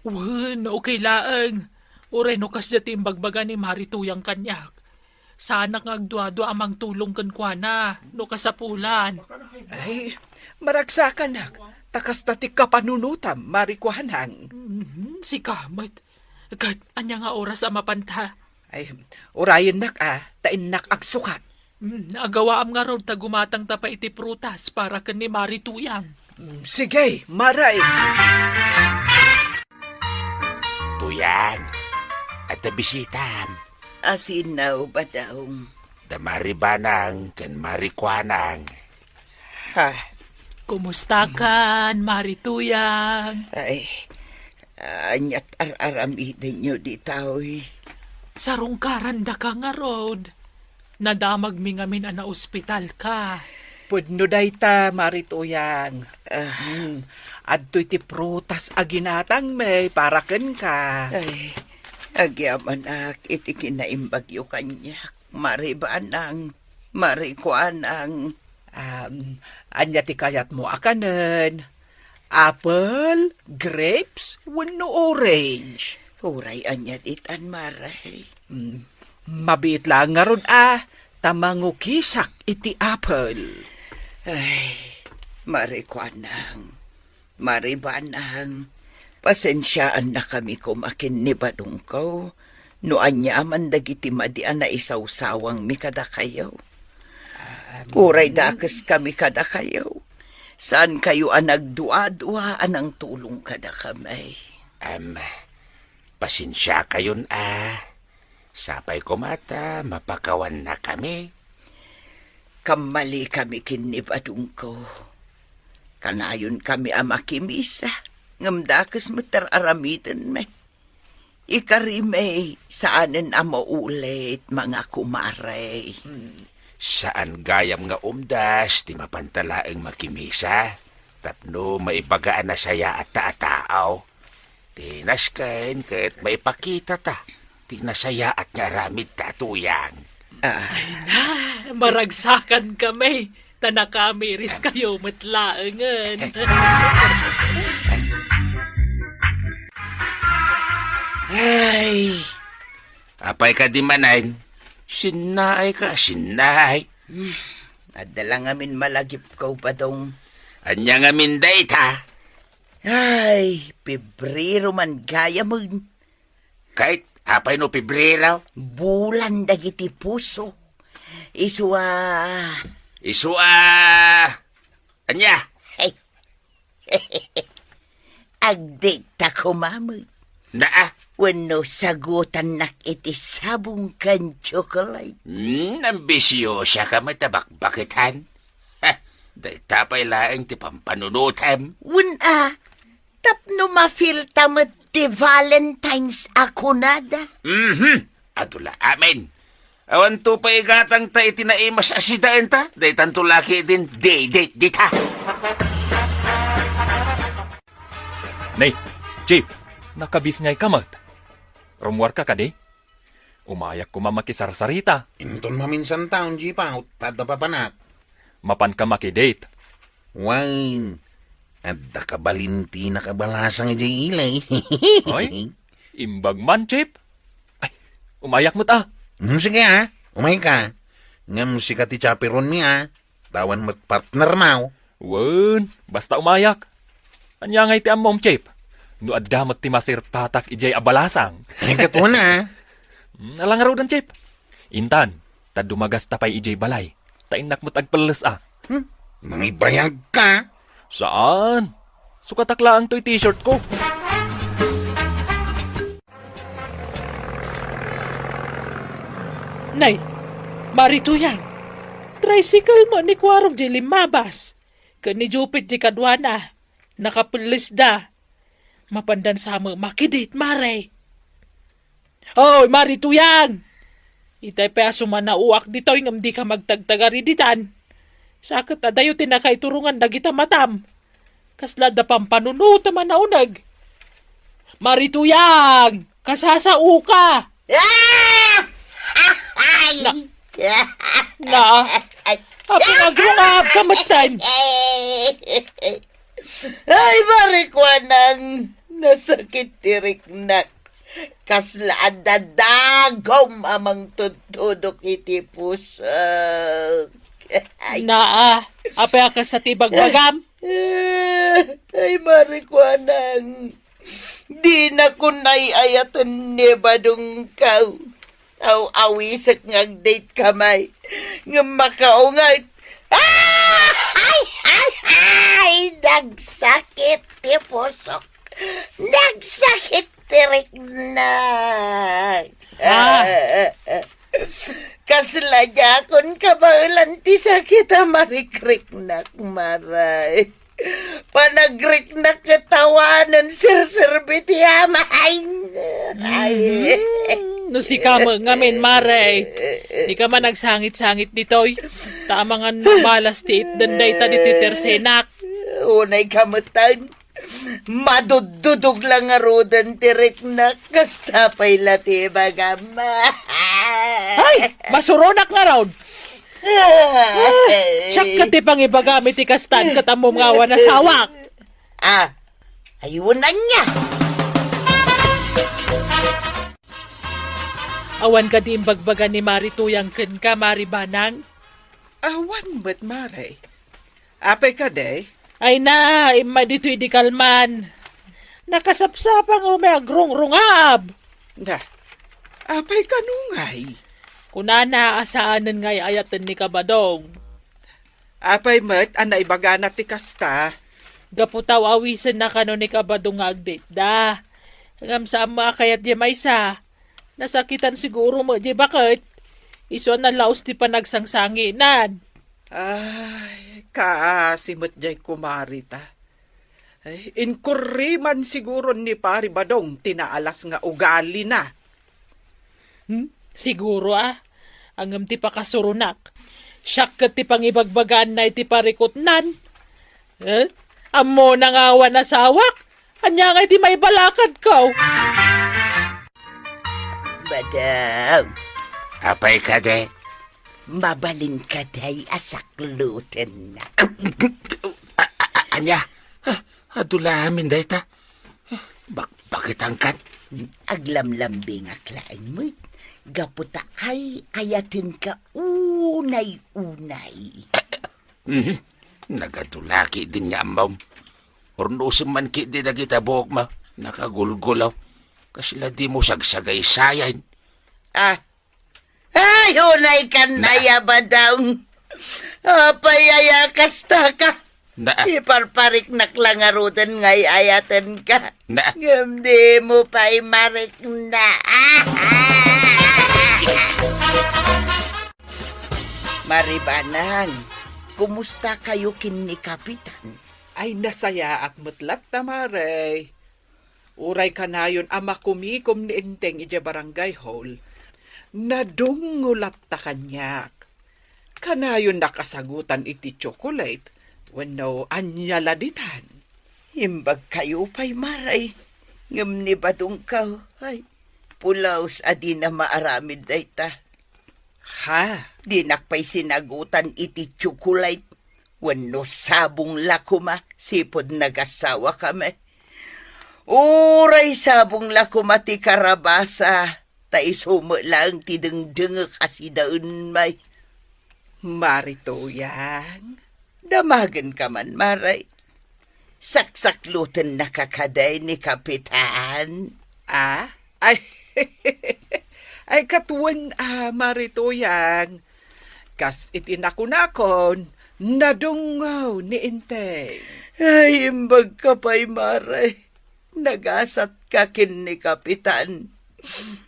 Wen, okay laeng. Uray no kasdiay ti imbagbaga ni Mari Tuyang kaniak. Saanak nga agduadua a mangtulong kenkuana, no kasapulan. Ay, maragsakanak, ta kasta ti kapanunotam, Mari Kuanang. Mhm, sika met. Ket ania nga oras a mapanta? Ay, urayennak a, ta innak agsukat. Mm, agawaam ngarud ta gumatangta pay iti prutas para ken ni Mari Tuyang. Mm, sige, Mare. Tuyang, adda bisitam. Asino, Badong? Da Mari Banang ken Mari Kuanang. Ha? Kumustakan, Mari Tuyang? Ay, aniat ar-aramidenyo ditoy? Sarungkarandaka ngarud. Nadamagmi ngamin a naospitalka. Pudno dayta, Mari Tuyang. Ah. Hmm. Adtoy ti prutas a ginatangmi para kenka. Ay, agyamanak iti kinaimbagyo kaniak, Mari Banang, Mari Kuanang. Um, ania ti kayatmo a kanen? Apple, grapes, wenno orange? Uray ania ditan, Mare. Mm, mabiit laeng ngarud a, ta mangukisak iti apple. Ay, Mari Kuanang, Mari Banang, pasensiaannakami koma ken ni Badongko no aniaman dagiti madi a naisawsawangmi kadakayo. Uray dakeskami kadakayo, saankayo a nagduadua a nangtulong kadakami. Em, pasensiakayon a, sapay koma ta mapakawannakami. Kammalikami ken ni Badongko. Kanayonkami a makimisa, ngem dakes met ti ar-aramidenmi. Ikari met, saanen a maulit, mga kumare. Saan gayam nga umdas ti mapanta laeng makimisa? Tapno maibaga a nasayaatta a tao. Ti nasken ket maipakitata ti nasayaat nga aramidta a tuyang. Ah, Na, maragsakan kami. Ta nakamiris kayo met laengen. Ay, apay kadi manen? Sinnaay ka, sinnaay. Adda la ngamin malagipko, Badong. Ania ngamin dayta? Ay, Pebrero man gayamen. Ket apay no Pebrero? Bulan dagiti puso. Isu a Isu a ania? Agdate ta koma met. Naa? Wenno sagutannak iti sabong ken tsokolate. Hmm, ambisiosa ka met a bakbaketan. Ha, dayta pay laeng ti pampanunotem. Wen a, tapno mafilta met ti Valentine's a kunada. Mhm. Adu la amin. Awan to pay igatangta iti naimas a sidaenta. Daytanto la ketdin, date, date, date, ha? Nay, Chief, nakabisngay ka met. Rummuar ka kadi? Umayak koma makisarsarita. Inton maminsan taon, Chief, ta adda papanak. Mapan ka makidate. Wen, adda kabalintinak a balasang idiay ili. Oy, imbag man, Chief. Ay, umayak met a. Hmm, sige a, umay ka. Ngem sika ti chaperonmi a, ta awan met partnermo. Wen, basta umayak. Ania ngay ti ammom, Chief? No adda met ti masirtatak idiay a balasang. Ay, ket wen a. Hmm, ala ngaruden, Chief. Intan, ta dumagasta pay idiay balay. Ta innak met agpelles a. Hmm? Mangibayag ka? Saan? Sukatak laeng toy t-shirt ko. Nay, Mari Tuyang, tricycle met ni Kuarog diay limmabas. Ken ni Jupit diay kaduana, nakapellesda. Mapandan sa met makidate, Mare. Oy, Mari Tuyang! Itay pay a sumanauak ditoy ngem dika magtagtagari ditan. Sa ket adayo ti nakaiturongan dagita matam. Kasla adda pampanunotem a nauneg. Mari Tuyang! Kasasaoka! Ah! Ay! Na-, na-, Ay! Apay nga agrungab ka metten? Ay, Mari Kuanang, nasakit ti riknak. Kasla adda dagum a mangtudtudok iti pusok. Ay. Naa, apay a kasta ti ibagbagam? Ay, Mari Kuanang, dinakon ay-ayaten ni Badongko. Aw-awisek nga agdate ka met. Ngem makaunget. Ah! Ay, ay, ay! Nagsakit ti pusok. Nagsakit ti riknak. Ah. Kasla diakon kabaelan ti sakit a marikriknak, Mare. Panagriknak ket awanen serserbi ti ama. Ay. Mhm. No sika met ngamin, Mare, dika man agsangit-sangit ditoy. Ta amangan balas ti itden dayta ditoy tersenak. Unay ka metten. Maduddudog la ngaruden ti riknak, kasta pay la ti ibagam. Ay, masuronak ngarud. Ah, siak ket ti pangibagam iti kastan ket ammom nga awan asawak. Ah, aywan ania. Awan kadi imbagbaga ni Mari Tuyang kenka, Mari Banang? Awan met, Mare. Apay kadi? Ay na, immay ditoy di kalman. Nakasapsapa nga umay agrugrungab. Na, apay kano ngay? Kunana a saanen nga ay-ayaten ni Kabadong. Apay met a naibagana ti kasta? Gapu ta aw-awisenna kano ni Kabadong nga agdate da. Ngem saan met a kayat diay maysa. Nasakitan siguro met diay baket. Isu a nalaus ti panagsangsanginan. Ay, kaasi met diay kumari ta. Ay, inkurriman siguro ni Pari Badong ti naalas nga ugalina. Hmm? Siguro, ah. Ngem ti pakasuronak, siak ket ti pangibagbagaanna iti parikutnan. Eh? Ammona nga awan asawak? Ania nga iti maibalakadko? Badong. Apay kadi? Mabalin kadi a saklutennak? A-, a-, a-, ania? Ah, adu la amin dayta. Bak-, bakit angkan? Aglamlambingak laeng met. Gapu ta ay-ayatenka unay-unay. Mhm. Nagadu la ketdin nga ammom. Urnosem man ketdi dagita buokmo. Nakagulgulaw. Kasla dimo sagsagaysayan. Ah, ay, unay kan na. Aya, Badong. Apay aya kasta ka? Na. Iparpariknak la ngaruden nga ay-ayatenka. Na. Ngem dimo pay marikna. Maribanan, kumusta kayo ken ni Kapitan? Ay, nasayaat met latta, Mare. Uray kanayon a makumikom ni Enteng idiay barangay hall, nadungngo latta kaniak. Kanayon nakasagutan iti tsokolate wenno ania la ditan. Imbag kayo pay, Mare. Ngem ni Badongko, ay, pulos a dina maaramid dayta. Ha? Dinak pay sinagutan iti tsokolate wenno sabong la koma sipud nagasawakami. Uray sabong la koma ti karabasa, ta isu met laeng ti dengdengek a sidaenmi. Mare Tuyang. Damagenka man, Mare. Saksaklutennaka kadi ni Kapitan? Ah? Ay, ay, ket wen a, Mare Tuyang. Kas iti nakunakon, nadungngo ni Enteng. Ay, imbagka pay, Mare. Nagasatka ken ni Kapitan.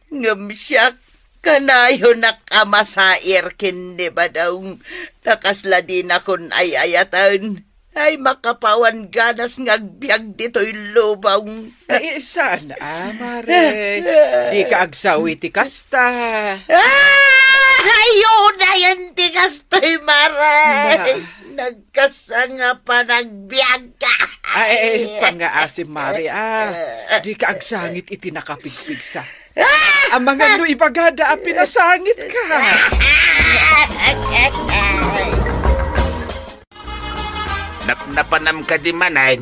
Ngem siak, kanayonak a masair ken ni Badong, ta kasla dinakon ay-ayaten. Ay, makapawan ganas nga agbiag ditoy lubong. Ay, saan a, Mare? Dika agsawi ti kasta. Ah! Ay, unayen ti kastoy, Mare. Ma- Nagkasanga panagbiag. Ay, ay, pangngaasim, Mare, ah. Dika agsangit iti nakapigpigsa. Ah! Amangan no ibagada a pinasangitka. Napnapanam kadi manen?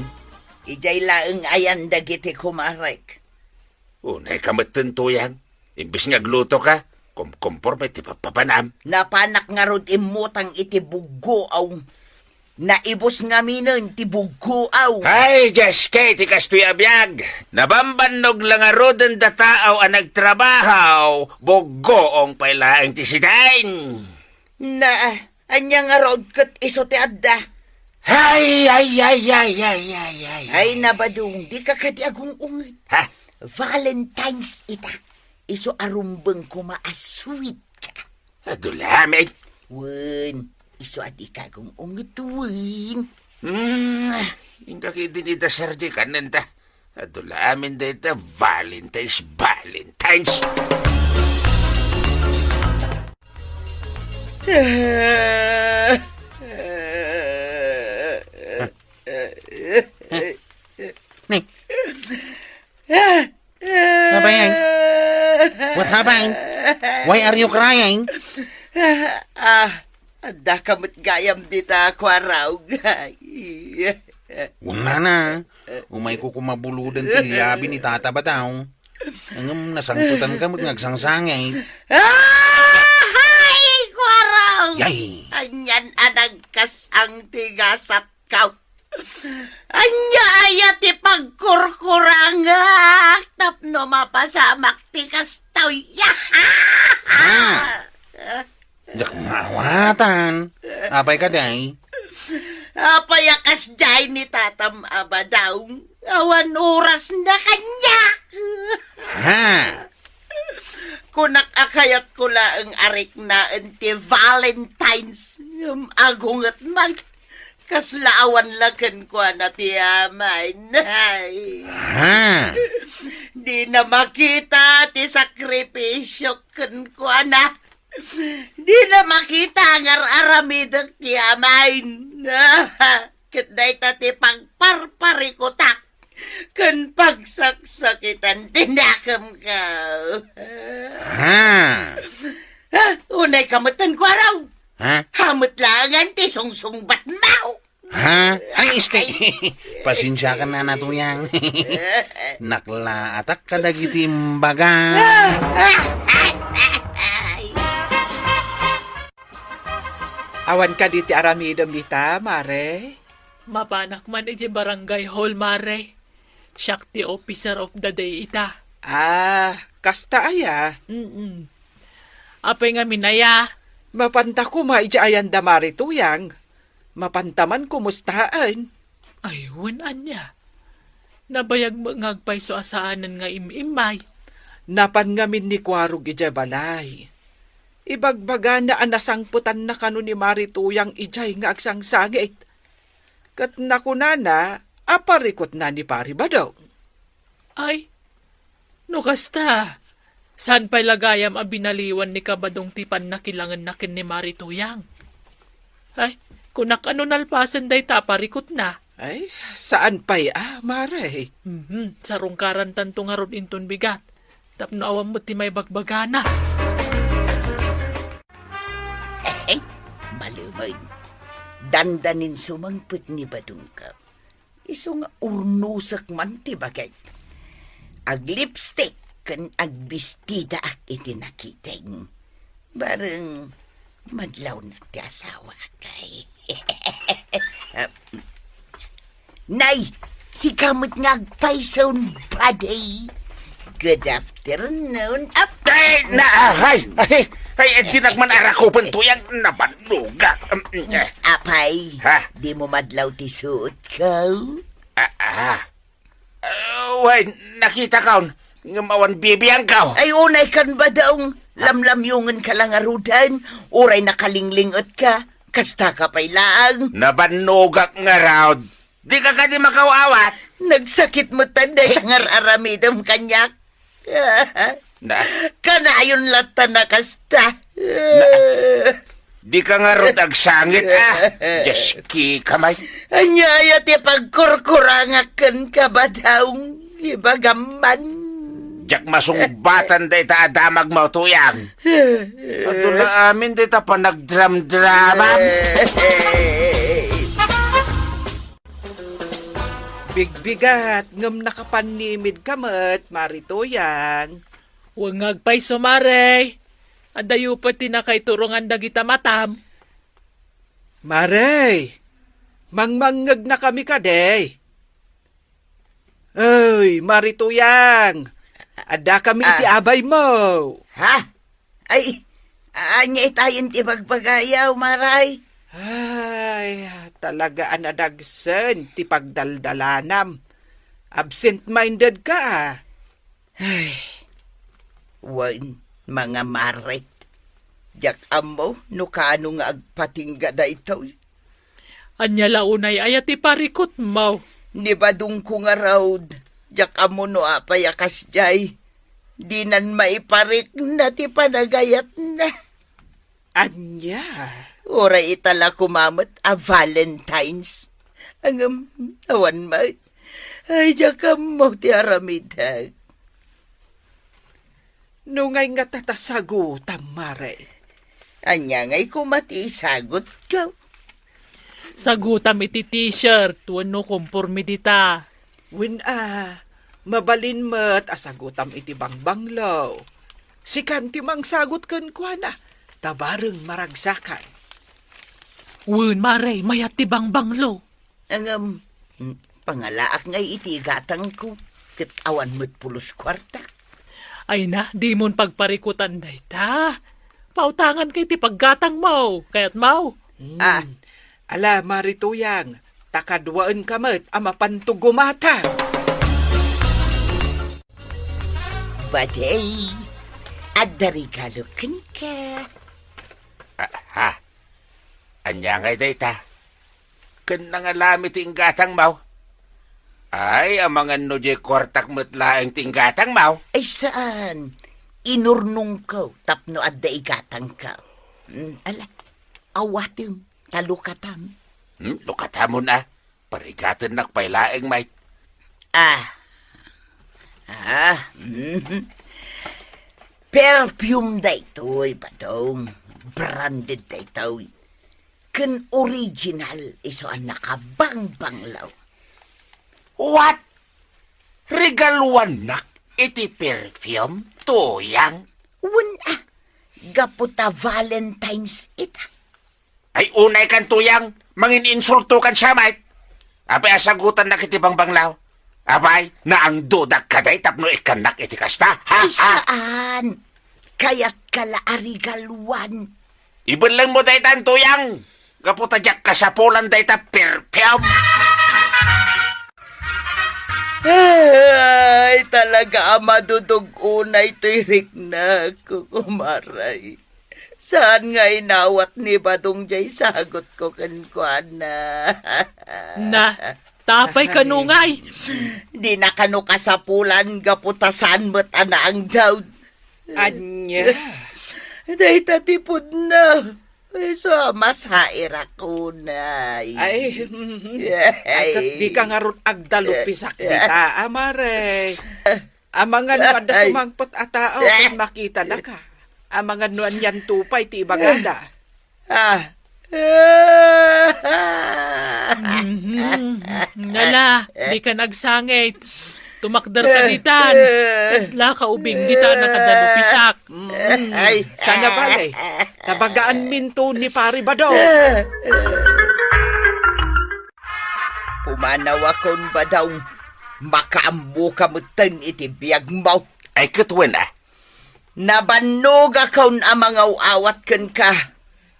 Idiay laeng ayan dagiti kumarek. Unayka metten, Tuyang. Imbes nga aglutoka, kumkomporme ti pappapanam. Napanak ngarud immutang iti buggoaw. Naibus ngaminen ti buggoaw. Ay, Dios, ket ti kastoy a biag. Nabambannog la ngaruden dataaw a nagtrabaho, buggoong pay laeng ti sidaen. Na, Ania ngarud ket isu ti adda? Ay, ay, ay, ay, ay, ay, ay. Ay, na, Badong, dika kadi agung-unget. Ha? Valentine's ita. Isu a rumbeng koma a sweet ka. Adu la amin. Wen, isu a dika agung-unget, wen. Hmm, inka ketdin idasar di kanen ta. Adu la amin dayta Valentine's, Valentine's. Ni. Nabayay. What happened? Why are you crying? Ah, adda ka met gayam dita, Kuarog. Wen na. Umayko koma buludan ti liabi ni Tata Badong. Ngem nasangpetanka met nga agsangsangit. Ah! Ay, Kuarog! Yay! Anian a nagkas-ang ti gasatko. Ania aya ti pagkurkurangak tapno mapasamak ti kastoy? Ah! Diak maawatan. Apay kadi? Apay a kasdiay ni Tatam a Badong? Awan orasna kaniak. Ha? Kunak a kayatko laeng a riknaen ti Valentine's. Ngem agunget man. Kasla awan la kenkuana ti amay. Nay. Ha? Dina makita ti sakripisio kenkuana. Dina makita nga ar-aramidek ti amay. Ket dayta ti pagparparikutak ken pagsaksakitan ti nakemko. Ha? Ha? Unay ka metten, Kuaraw? Ha? Hamet laengen ti sungsungbatmo. Ha? Ay, este. Ay. Pasensiakan, Nana Tuyang. Naklaatak kadagiti imbaga. Awan kadi ti aramidem ita, Mare? Mapanak man idiay barangay hall, Mare. Siak ti officer of the day ita. Ah, kasta aya? Mm-mm. Apay ngamin aya? Mapanta koma idiay ayanda, Mare Tuyang. Mapanta man kumustaen. Ay, wen ania? Nabayag met nga agpayso a saanen nga im-immay. Napan ngamin ni Kuarog idiay balay. Ibagbagana a nasangpetanna kano ni Mare Tuyang idiay nga agsangsangit. Ket nakunana a parikutna ni Pari Badong. Ay, no kasta, saan pay la gayam a binaliwan ni Kabadong ti pannakilangenna ken ni Mari Tuyang? Ay, kunak a no nalpasen dayta a parikutna. Ay, saan pay a, Mare? Mhm, sarungkarantanto ngarud inton bigat. Tapno awan met ti maibagbagana. Eh, eh, balumen. Dandanin sumangpet ni Badongko. Isu nga urnosek man ti bagek. Aglipstick ken agbistidaak iti nakiteng. Bareng madlawnak ti asawaak. Nay, sika met nga agpayson, buddy. Good afternoon. Ap- Ay, na, ay, ay, ay, di nagman arakupen to yang nabannogak. Um, eh. Apay, Ha? Dimo madlaw ti suotko? Ah, ah. Ah, wen, nakitako, ngem awan bibiangko. Ay, unay kan, Badong. Lamlamyongenka la ngaruden, uray nakalinglingetka. Kastaka pay laeng. Nabannogak ngarud. Dika kadi makaw-awat? Nagsakit met dayta nga ar-aramidem kaniak. Na. Kanayon latta a kasta. Na. Dika ngarud agsangit, a. Dios, kika may. Ania aya ti pagkurkurangak kenka, Badong? Ibagam man. Diak masungbatan dayta a damagmo, Tuyang. Adu la amin dayta panagdramdramam. Bigbigat, ngem nakapannimidka met, Mare Tuyang. Wen nga agpayso, Mare. Adayo pay ti nakaiturungan dagita matam. Mare, mangmangngegnakami kadi. Ay, Mare Tuyang, addakami iti Ah. abaymo. Ha? Ay, ania itayen ti bagbagayaw, Maray? Ay, talaga a nadagsen ti pagdaldalanam. Absent-minded ka, a. Ay, wen, mga Mare. Diak ammo no kaano nga agpatingga daytoy. Ania la unay aya ti parikutmo? Ni Badongko ngarud, diak ammo no apay a kasdiay. Dinan maiparikna ti panagayatna. Ania? Uray ita la koma met a Valentines. Ngem, awan met. Ay, diak ammo ti aramidek. No ngay nga ta, ta sagutam, Mare. Ania ngay koma ti isagutko? Sagutam iti t-shirt wenno komporme dita. Wen a, mabalin met a sagutam iti bangbanglo. Sikan ti mangsagut kenkuana, ta bareng maragsakan. Wen, Mare, mayat ti bangbanglo. Ngem, pangalaak ngay iti gatangko, ket awan met pulos kuarta. Ay na, dimon pagparikutan dayta. Pautanganka iti paggatangmo, kayatmo? Hmm. Ah. Ala, Mare Tuyang, ta kaduaenka met a mapanto gumatang. Badey, adda regalo kenka. Ah, ha? Ania ngay dayta? ken nangalami ti inggatangmo. Ay, amangan no diay kuartak met laeng ti inggatangmo. Ay, saan. Inurnongko tapno adda igatangko. Mm, ala, awatem, ta lukatam. Hmm, lukatamon a. Parigatennak pay laeng, met. Ah. Ah, mhm. Perfume daytoy, Badong. Branded daytoy. Ken original isu a nakabangbanglo. What? Regaluannak iti perfume, Tuyang? Wen a, gapu ta Valentine's ita. Ay, unaykan, Tuyang, mangin-insultokan siya, met. Apay a sagutannak iti bangbanglo? Apay, naangdudak kadi tapno ikkannak iti kasta? Ha? Ay, ha? Saan. Kayatka la a regaluan. Ibellengmo daytan, Tuyang, gapu ta diak kasapulan dayta perfume. Ay, talaga a madudog unay toy riknak, kukumaray. Saan nga inawat ni Badong diay sagutko kenkuana? Na, tapay kano ngay? Dina kano kasapulan gapu ta saan met a naangdaw. Ania? Dayta ti pudno. Isu a mas hairak unay. Ay, mhm. Ay, ket dika ngarud agdalupisak dita, a, mare. Amangan no adda sumangpet a tao ket makitanaka. Amangan no anianto pay ti ibagada. Ah. Mhm. Nala, dikan agsangit. Tumakder ka ditan. Kasla ka ubing ditan a kadalupisak. Mm. Ay. Sana bale, nabagaanminto ni Pari Badong. Pumanawakon, Badong. Makaammoka metten iti biagmo. Ay, ket wen a. Nabannogakon a mangaw-awat kenka.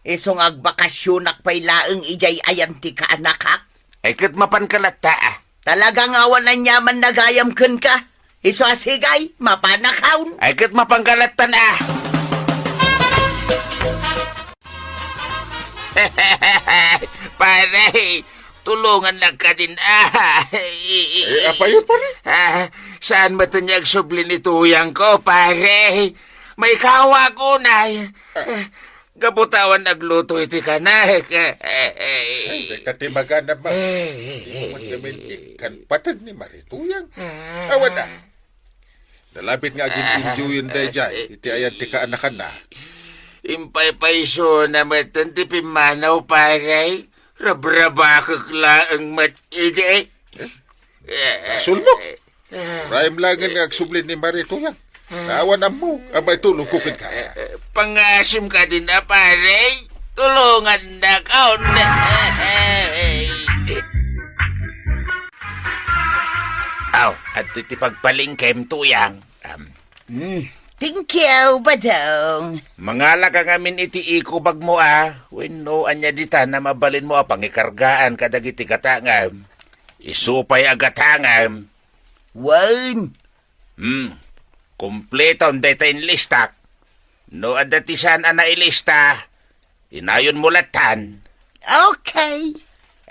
Isu nga agbakasionak pay laeng idiay ayan ti kaanakak. Ay, ket mapanka latta a. Talaga nga awan aniaman nagayam kenka. Isu a sigay, mapanakon. Ay, ket mapanka lattan a. Pare, tulongannak kadin a. Eh, apayon, pare? Ah, saan metten nga agsubli ni Tuyangko, pare? Maikawak unay. Ah. Gapu ta awan nagluto iti kanak. Ay, dayta ti maganab, ma. Ay, ay, ay, ay, ay. Di mo man gamin ikkan pateg ni Mari Tuyang. Ah. Awan a. Nalabit nga agin-enjoyen daydiay iti ayan ti kaanakanna. Impaypaysona metten ti pimmanaw, pare. Rabrabakek laeng met idi. Eh? Sulmo? Urayem laengen nga agsubli ni Mari Tuyang. Awan ammo a maitulongko kenka. Pangasim kadin a, pare. Tulongannakon. Aw, adtoy ti pagpalengkem, Tuyang. Am. Mm, thank you, Badong. Mangalaka ngamin iti eco bag mo a. Wenno, ania ditan a mabalinmo a pangikargaan kadagiti gatangem? Isu pay a gatangem. Wen. Hmm. Kompleton dayta inlistak. No adda ti saan a nailista, inayonmo lattan. Okay.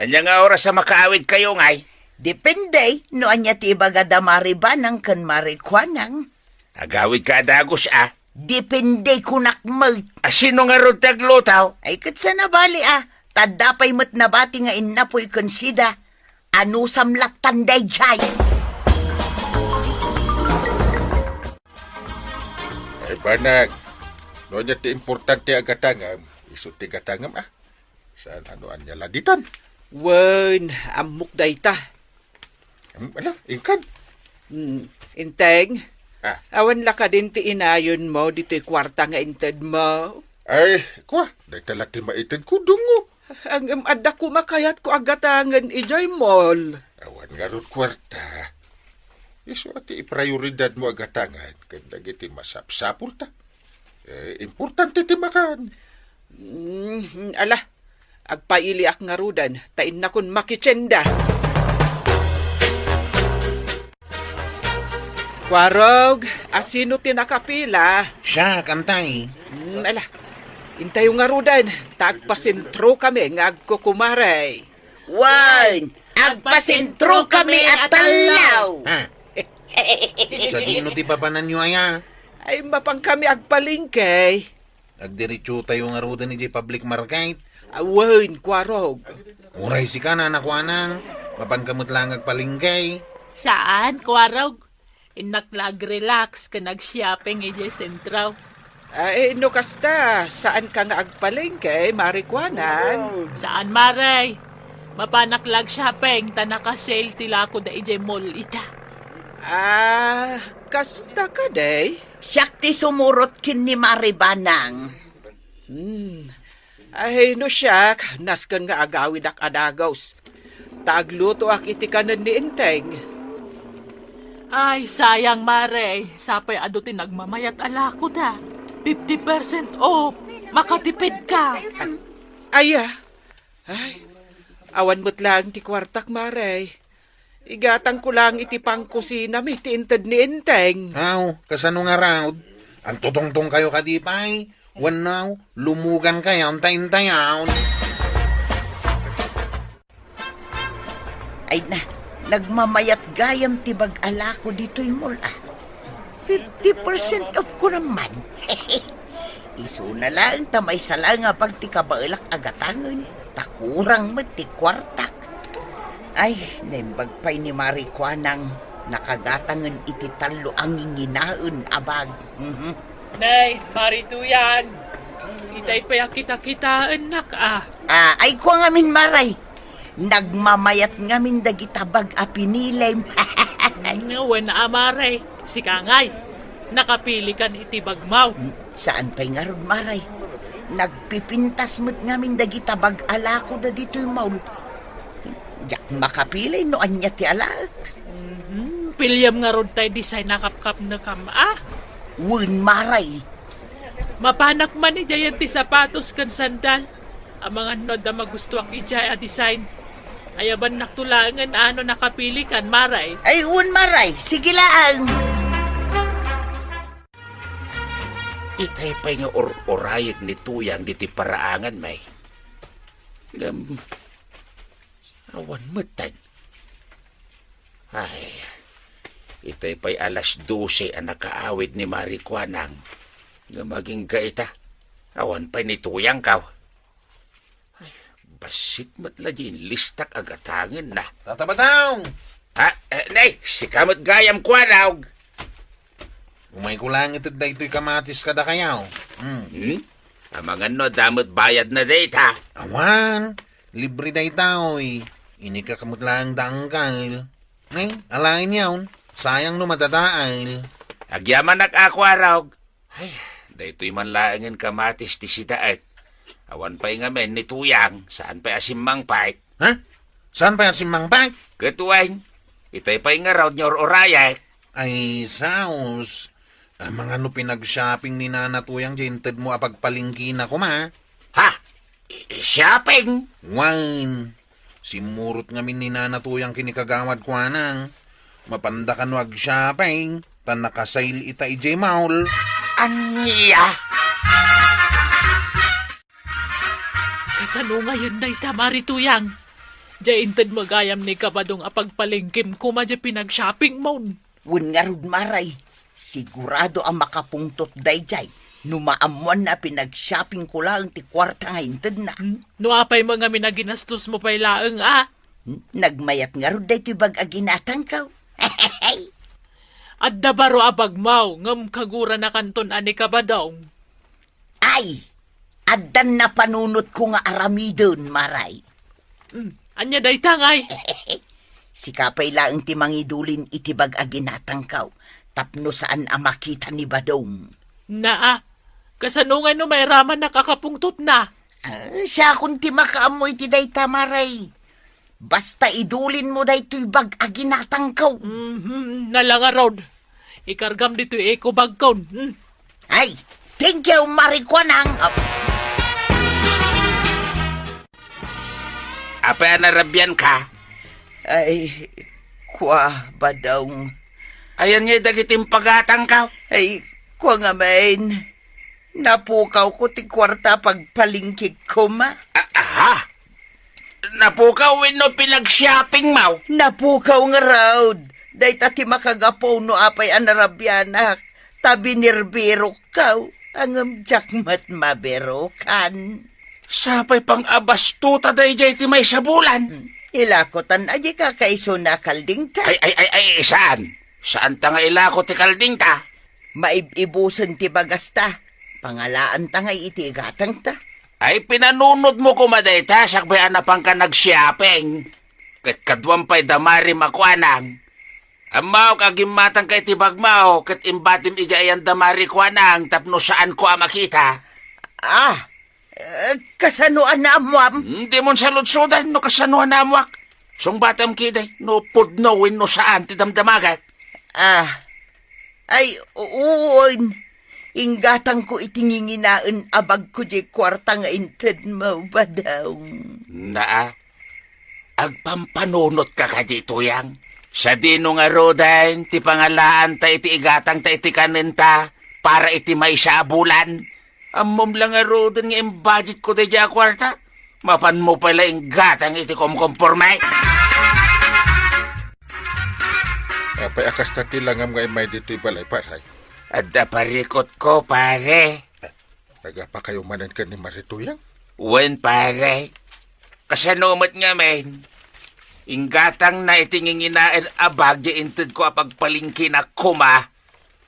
Ania nga oras a makaawidkayo ngay? Depende no ania ti ibagada Mari Banang ken Mari Kuanang. Agawidka a dagus a? Depende kunak met. A, sino ngarud ti agluto? Ay, ket saan a bali a. Ta adda pay met nabati nga innapoy ken sida. Anusam lattan daydiay. Ay, banag. No ania ti importante a gatangem, isu ti gatangem, a. Saan a no ania la ditan? Wen, ammok dayta. Em, ala, inkan? Mm, Inteng, ah, awan la kadin ti inayonmo ditoy kuarta nga intedmo? Ay, kua, dayta la ti maitedko, Dungo. Ngem adda koma kayatko a gatangen idiay mall. Awan ngarud kuarta. Isu a ti iprioridadmo a gatangen ken dagiti masapsapulta. Eh, importante ti makan. Mm, ala, agpailiak ngaruden, ta innakon makitienda. Kuarog, asino ti nakapila? Siak, Inteng. Mm, ala, intayo ngaruden, ta agpasentrokami nga agkukumarey. Wen, agpasentrokami a tallaw. Ha? Sadino ti papananyo aya? Ay, mapankami agpalengke. Agdiretsotayo ngaruden idiay public market. Awen, Kuarog. Uray sika, Nana Kuanang, mapanka met laeng agpalengke. Saan, Kuarog. Innak la agrelax ken agshopping idiay sentro. Ay, no kasta, saanka nga agpalengke, Mare Kuanang? Saan, Mare. Mapanak la agshopping ta naka-sale ti lakoda idiay mall ita. Ah, kasta kadi? Siak ti sumurot ken ni Mare Banang. Hmm. Ay, no siak, nasken nga agawidak a dagus. Ta aglutoak iti kanen ni Enteng. Ay, sayang, Mare. Sapay adu ti nagmamayat a lakoda. Fifty percent off. Makatipidka. Aya. Ay, awan met laeng ti kuartak, Mare. Igatangko laeng iti pangkusinami ti inted ni Enteng. Aw, kasano ngarud? Agtutungtongkayo kadi pay? Wenno, lumugankayon ta intayon? Ay na, nagmamayat gayam ti bag a lako ditoy mall, a. Fifty percent off ko naman. Isuna laeng ta maysa laeng a bag ti kabaelak a gatangen, ta kurang met ti kuartak. Ay, naimbag pay ni Mare Kuanang, nakagatangen iti tallo a nginginaen a bag. Mhm. Nay, Mare Tuyang, itay pay a kitakitaennak, a. Ah, ay, kua ngamin, Mare. Nagmamayat ngamin dagita bag a pinilim. Wen a, Mare. Sika ngay, nakapilikan iti bagmo. Saan pay ngarud, Mare. Nagpipintas met ngamin dagita bag a lakoda ditoy mall. Diak makapili no ania ti alaek. Mhm. Piliem ngarud tay design a kapkapnekam, a? Wen, Mare. Mapanak man idiayen ti sapatos ken sandal. Amangan no adda magustuak idiay a design. Ayabannakto laengen a no nakapilikan, Mare. Ay, wen, Mare. Sige laeng. Itay pay nga ur-urayek ni Tuyang ditoy paraangan, may. Ngem, awan metten. Ay, itay pay alas dose a nakaawid ni Mare Kuanang. Ngem agingga ita, awan pay ni Tuyang, kaw. Ay, bassit met la di inlistak a gatangenna. Tata Badong! Ha? Eh, nay, sika met gayam, Kuarog. Umayko laeng ited daytoy kamatis kadakayo. Hmm. Hmm? Amangan no adda met bayadna dayta. Awan, libre dayta, oy. Inikka met laeng da anggal. Nay, alaen yaon. Sayang no madadael. Agyamanak a, Kuarog. Ay, daytoy man laengen kamatis ti sidaek. Awan pay ngamin ni Tuyang, saan pay a simmangpet. Ha? Saan pay a simmangpet? Ket wen, itay pay ngarud nga ur-urayek. Ay, saos. Amangan no pinag-shopping ni Nana Tuyang diay intedmo a pagpalengkena koma. Ha? I-, shopping? Wen. Simmurot ngamin ni Nana Tuyang ken ni Kagawad Kuanang. Mapanda kano ag-shopping, ta naka-sale ita idiay mall. Ania? Kasano ngayen dayta, Mare Tuyang? Diay intedmo gayam ni Kabadong a pagpalengkem koma diay pinag-shoppingmon. Wen ngarud, Mare, sigurado a makapungtot daydiay no maammoanna a pinag-shoppingko laeng ti kuarta nga intedna. Hmm? No apay met ngamin a ginastosmo pay laeng, a? Hmm? Nagmayat ngarud daytoy bag a ginatangko. Adda baro a bagmo, ngem kaguranakanton a ni Kabadong. Ay, addan napanunotko nga aramiden, Mare. Hmm, ania dayta ngay? Sika pay laeng ti mangidulin iti bag a ginatangko tapno saan a makita ni Badong. Naa, kasano ngay no mairamannak a kapungtotna? Ah, siakon ti makaammo iti dayta, Mare. Basta idulinmo daytoy bag a ginatangko. Mhm, na la ngarud. Ikargam ditoy eco bagkon. Hmm. Ay, thank you, Mare Kuanang. Ap- Apay a narabianka? Ay, kua, Badong. Ayan nga dagiti impagatangko? Ay, kua ngamin. Napukawko ti kuarta a pagpalengkek koma. A-, aha? Napukaw wenno pinagshopping mo? Napukaw ngarud. Dayta ti makagapu no apay a narabianak. Ta binirbirokkaw. Ngem diak met mabirokan. Sapay pang a basto ta daydiay ti maysa a bulan. Hmm. Ilakotan a di kakaisuna a kaldingta. Ay, ay, ay, ay, saan. Saanta nga ilako ti kaldingta. Maib-ibusen ti bagasta. Pangalaanta nga iti igatangta. Ay, pinanunotmo koma dayta, sakbay a napanka nagshopping. Ket kaduam pay da Mari a kuanang. Ammok a gimmatangka iti bagmo, ket imbatim idiay ayan da Mari kuanang tapno saanko a makita. Ah, eh, kasano a naammuam? Hmm, dimon saludsodan no kasano a naammuak. Sungbatam ketdi, no pudno wenno saan ti damdamagek. Ah, ay, uon. Inggatangko iti nginginaen a bagko diay kuarta nga intedmo, Badong. Naa, agpampanunotka kadi, Tuyang? Sadino ngaruden ti pangalaanta iti igatangta iti kanenta para iti maysa a bulan? Ammom la ngaruden nga imbudgetko daydiay a kuarta. Mapanmo pay la inggatang iti komkomporme. Apay a kasta ti langam nga immay ditoy balay, pare? Adda parikutko, pare. Nagapakayo manen ken ni Mari Tuyang? Wen, pare. Kasano met ngamin? Inggatangna iti nginginaen a bag diay intedko a pagpalengkenak koma.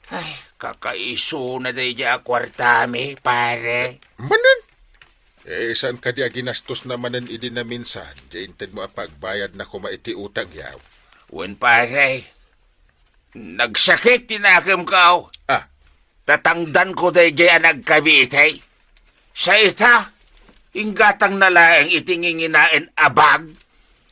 Ay, kakaisuna daydiay a kuartami, pare. Manen? Eh, saan kadi a ginastosna manen idi naminsan diay intedmo a pagbayadna koma iti utangyo? Wen, pare. Nagsakit ti nakemko. Ah. Tatangdanko daydiay a nagkabitay. Sa ita, inggatangna laeng iti nginginaen a bag.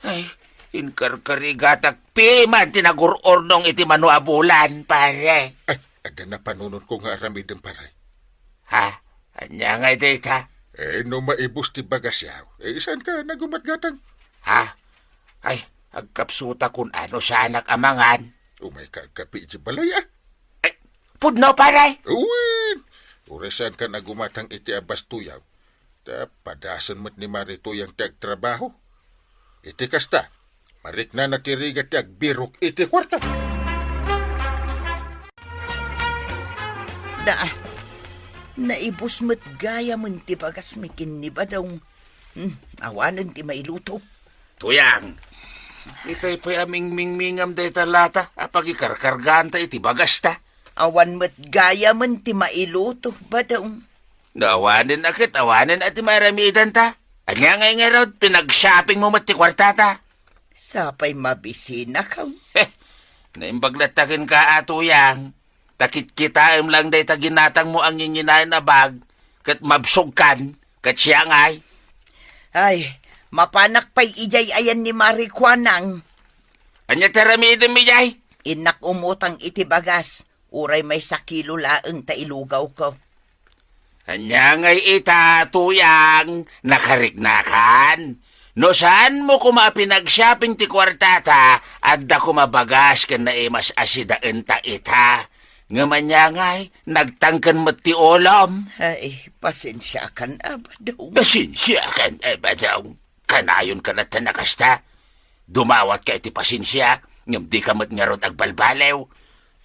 Ay, inkarkarigatak piman ti nagur-urnong iti mano a bulan, pare. Ay, adda napanunotko nga aramidem, pare. Ha? Ania ngay dayta? Eh, no maibus ti bagasyo, eh, saanka nagumatgatang? Ha? Ay, agkapsuta kun ano saanak a mangan. Umayka agkape iti balay, ah. Ay, pudno, pare? Uy! Uray saanka nagumatang iti a bastoyo. Ta padasen met ni Mari Tuyang ti agtrabaho. Iti kasta, mariknana ti rigat ti agbirok iti kuarta. Da, naibus met gayamen ti bagasmi ken ni Badong. Hmm, awanen ti mailuto. Tuyang, itay pay a mingmingmingam dayta lata a pagikarkargaanta iti bagasta. Awan met gayamen ti mailuto, Badong. No awanen a ket awanen a ti maaramidanta. Ania ngay ngarud, pinagshoppingmo met ti kuartata? Sapay mabisinakon. Heh, naimbag latta kenka a, Tuyang. Ta kitkitaem lang dayta ginatangmo a nginginaen a bag, ket mabsogkan, ket siak ngay. Ay, mapanak pay idiay ayan ni Mari Kuanang. Ania ti aramidem idiay? Innak umutang iti bagas, uray maysa kilo laeng ta ilugawko. Ania ngay ita, Tuyang, nakariknakan? No saanmo koma a pinagshopping ti kuartata, adda koma bagas ken naimas a sidaenta ita. Ngem ania ngay, nagtangken met ti ulom. Ay, pasensiakan a, Badong. Pasensiakan a, Badong. Kanayonka latta a kasta. Dumawatka iti pasensia, ngem dika met ngarud agbalbaliw.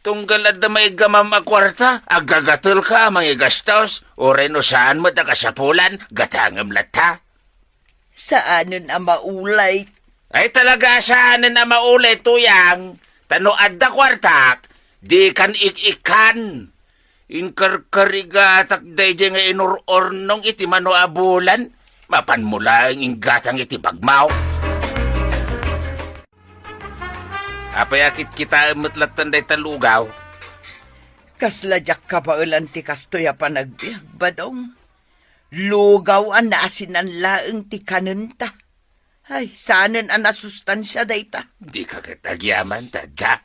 Tunggal adda maiggamam a kuarta, agagatelka a mangigastos, uray no saan met a kasapulan, gatangem latta. Saanen a maulay. Ay, talaga a saanen a maulay, Tuyang. Ta no adda kuartak, dikan ik-ikkan. Inkarkarigatak daydiay nga inur-urnong iti mano a bulan, mapanmo laeng inggatang iti bagmo. Apay a kitkitaem met lattan dayta lugaw? Kasla diak kabaelan ti kastoy a panagbiag, Badong. Lugaw a naasinan laeng ti kanenta. Ay, saanen a nasustansia dayta. Dika ket agyaman ta adda.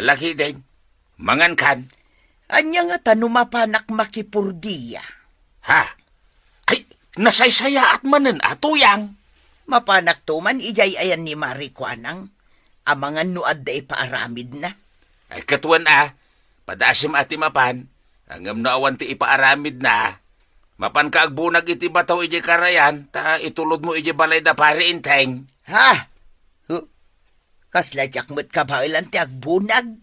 Lakiden, mangankan. Ania ngata no mapanak makipurdia? Ha? Ay, nasaysayaat manen a, Tuyang. Mapanakto man idiay ayan ni Mari Kuanang. Amangan no adda ipaaramidna. Ay, ket wen a, padaasem a ti mapan, ngem no awan ti ipaaramidna, Mapanka agbunag iti bato idiay karayan, ta itulodmo idiay balay da Pari Enteng. Ha? Huh? Kasla diak met kabaelan ti agbunag?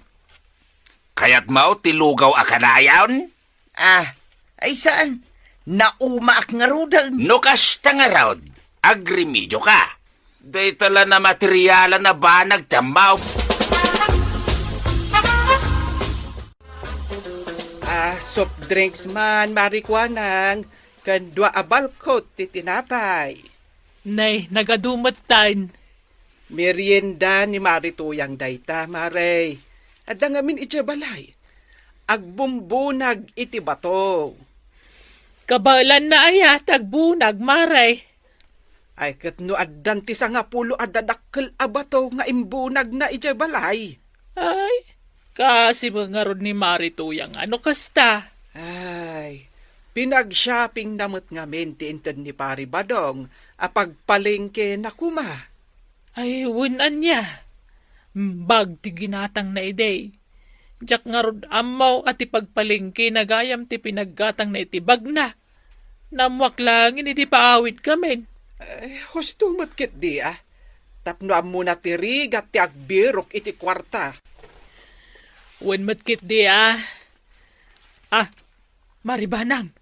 Kayatmo ti lugaw a kanayon? Ah, ay saan? Naumaak ngaruden. No kasta ngarud, agremedioka. Dayta la a materialan a banag ti ammom. Ah, soft drinks man, Mari Kuanang, ken dua a balkot ti tinapay. Nay, nagadu metten. Merienda ni Mari Tuyang dayta, Mare. Adda ngamin idiay balay. Agbumbunag iti bato. Kabaelanna aya ti agbunag, Mare? Ay, ket no addan ti sangapulo a dadakkel a bato nga imbunagna idiay balay. Ay, kaasi met ngarud ni Mari Tuyang a no kasta. Ay, pinagshoppingna met ngamin ti inted ni Pari Badong a pagpalengkena koma. Ay, wen ania? Bag ti ginatangna idi. Diak ngarud ammo a ti pagpalengkena gayam ti pinaggatangna iti bagna. Nammuak laeng idi paawidkamin. Eh, husto met ketdi, ah. Tapno ammona ti rigat ti agbirok iti kuarta. Wen met ketdi, ah. Ah, Mari Banang,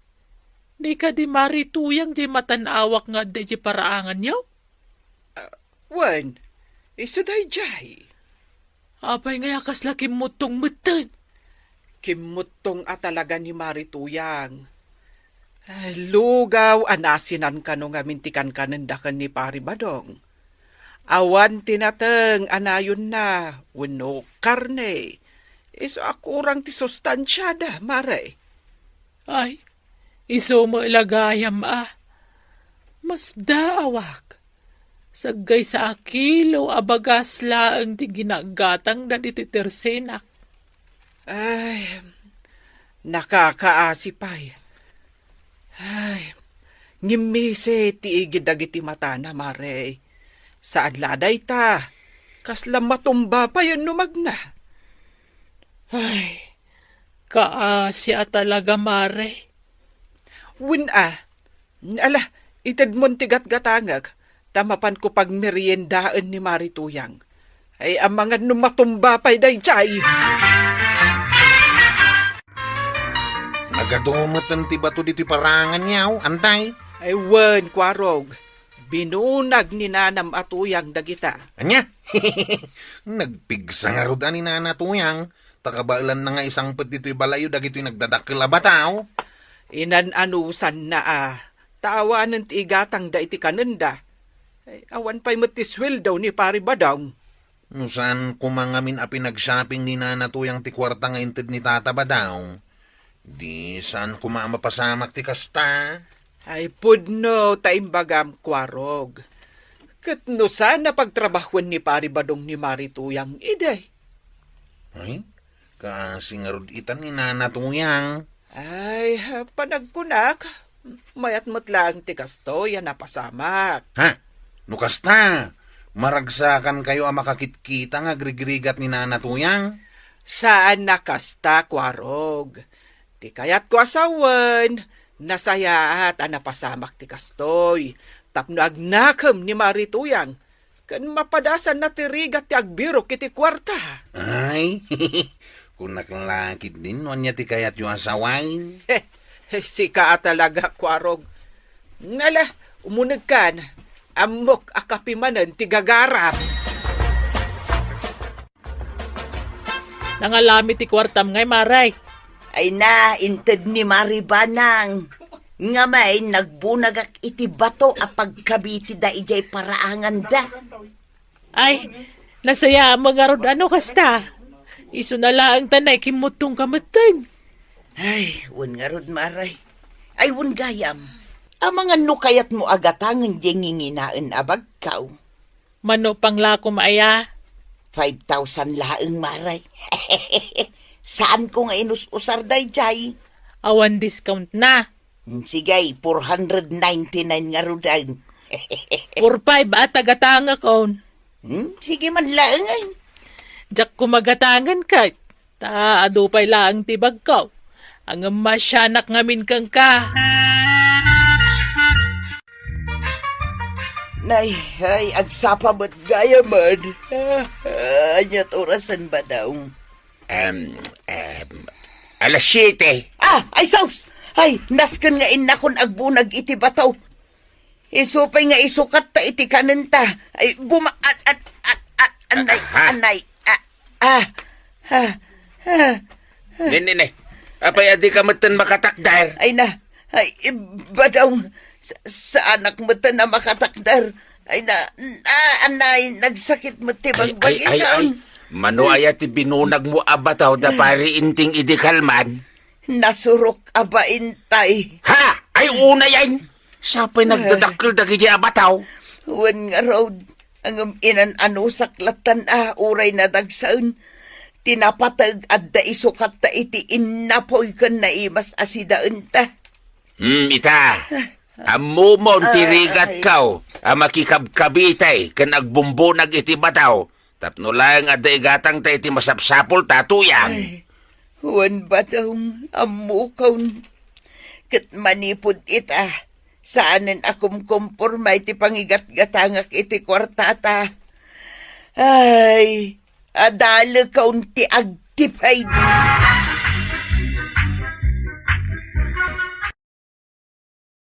di kadi Mari Tuyang diay matan-awak nga adda idiay paraanganyo? Ah, wen, isu daydiay. Apay ngay a kasla kimmuttong metten? Kimmuttong a talaga ni Mari Tuyang. Ay, lugaw a nasinan kano ngamin ti kankanenda ken ni Pari Badong. Awan ti nateng a nayonna wenno karne. Isu a kurang ti sustansiada, Mare. Ay, isu met la gayam a. Masdaawak. Saggaysa a kilo a bagas laeng ti ginagatangda ditoy tersenak. Ay, nakakaasi pay. Ay, ngimmisi ti igid dagiti matana, Mare. Saan la dayta. Kasla matumba pay no magna. Ay, kaasi a talaga, Mare. Wen a, ala, itedmon ti gatgatangek, ta mapanko pagmeriendaen ni Mari Tuyang. Ay, amangan no matumba pay daydiay. Nagadu metten ti bato ditoy paraanganyo, antay? Ay, wen, Kuarog. Binunag ni nanam a Tuyang dagita. Ania? Nagpigsa ngarud a ni Nana Tuyang, ta kabaelanna nga isangpet ditoy balayyo dagitoy nagdadakkel a bato. Inan-anusanna a, ta awanen ti igatangda iti kanenda. Ay, awan pay met ti sueldo ni Pari Badong. No saan koma ngamin a pinagshopping ni Nana Tuyang ti kuarta nga inted ni Tata Badong, di saan koma a mapasamak ti kasta? Ay, pudno ta imbagam, Kuarog. Ket no saan a pagtrabahoen ni Pari Badong ni Mari Tuyang idi? Ay, kaasi ngarud ita ni Nana Tuyang. Ay, panagkunak, mayat met laeng ti kastoy a napasamak. Ha? No kasta, maragsakankayo a makakitkita nga agrigrigat ni Nana Tuyang? Saan a kasta, Kuarog. Ti kayatko a sawen, nasayaat a napasamak ti kastoy, tapno agnakem ni Mari Tuyang, ken mapadasanna ti rigat ti agbirok iti kuarta. Ay, kunak la ketdin no ania ti kayatyo a sawen. He, he, sika a talaga, Kuarog. Ala, umunegkan. Ammok a kapimanen ti gagaram. Nangalami ti kuartam ngay, Mare. Ay na, inted ni Mari Banang. Ngamin, nagbunagak iti bato a pagkabitida idiay paraanganda. Ay, nasayaat met ngarud a no kasta. Isuna laeng ta nay kimmuttongka metten. Ay, wen ngarud, Mare. Ay, wen gayam. Amangan no kayatmo a gatangen diay nginginaen a bagkaw. Mano pay la koma aya? Five thousand laeng, Mare. Saanko nga inus-usar daydiay. Awan discountna. Hmm, sige, four hundred ninety-nine ngaruden. Four five a tagatangakon. Hmm, sige man laeng ay. Diak koma gatangen ket. Ta adu pay laeng ti bagko. Ngem masianak ngamin kenka. Nay, ay, agsapa met gayam. Ah, ah, ania ti orasen, Badong? Em, em, alas siete. Ah, ay sus! Ay, nasken nga innakon agbunag iti bataw. Isu pay nga isukatta iti kanenta. Ay, buma-, at, at, at, at, anay, Aha. anay, ah, ah, ah, ah. Ne, ne, ne. Apay a dika metten makatakder? Ay na, ay, Badong, sa-, saanak metten a makatakder. Ay na, ah, anay, nagsakit met ti Ay, ay, ay, ay. bangbagitan. Mano aya ti binunagmo a bataw da Pari Inting idi kalman? Nasurok a baintay. Ha? Ay, unayen! Sapay nagdadakkel dagiti a bataw. Wen ngarud, ngem inan-anusak lattan a uray nadagsaen. Ti napateg adda isukatta iti innapoy ken naimas a sidaenta. Hmm, ita. Ammomon ti Ah, rigatkaw a makikabkabitay ken agbumbunag iti bataw tapno laeng adda igatangta iti masapsapulta, tuyang. Ay, wen, Badong, ammokon. Ket manipud ita, saanen a kumkumporma iti pangigatgatangak iti kuartata. Ay, adalekon ti agtipid.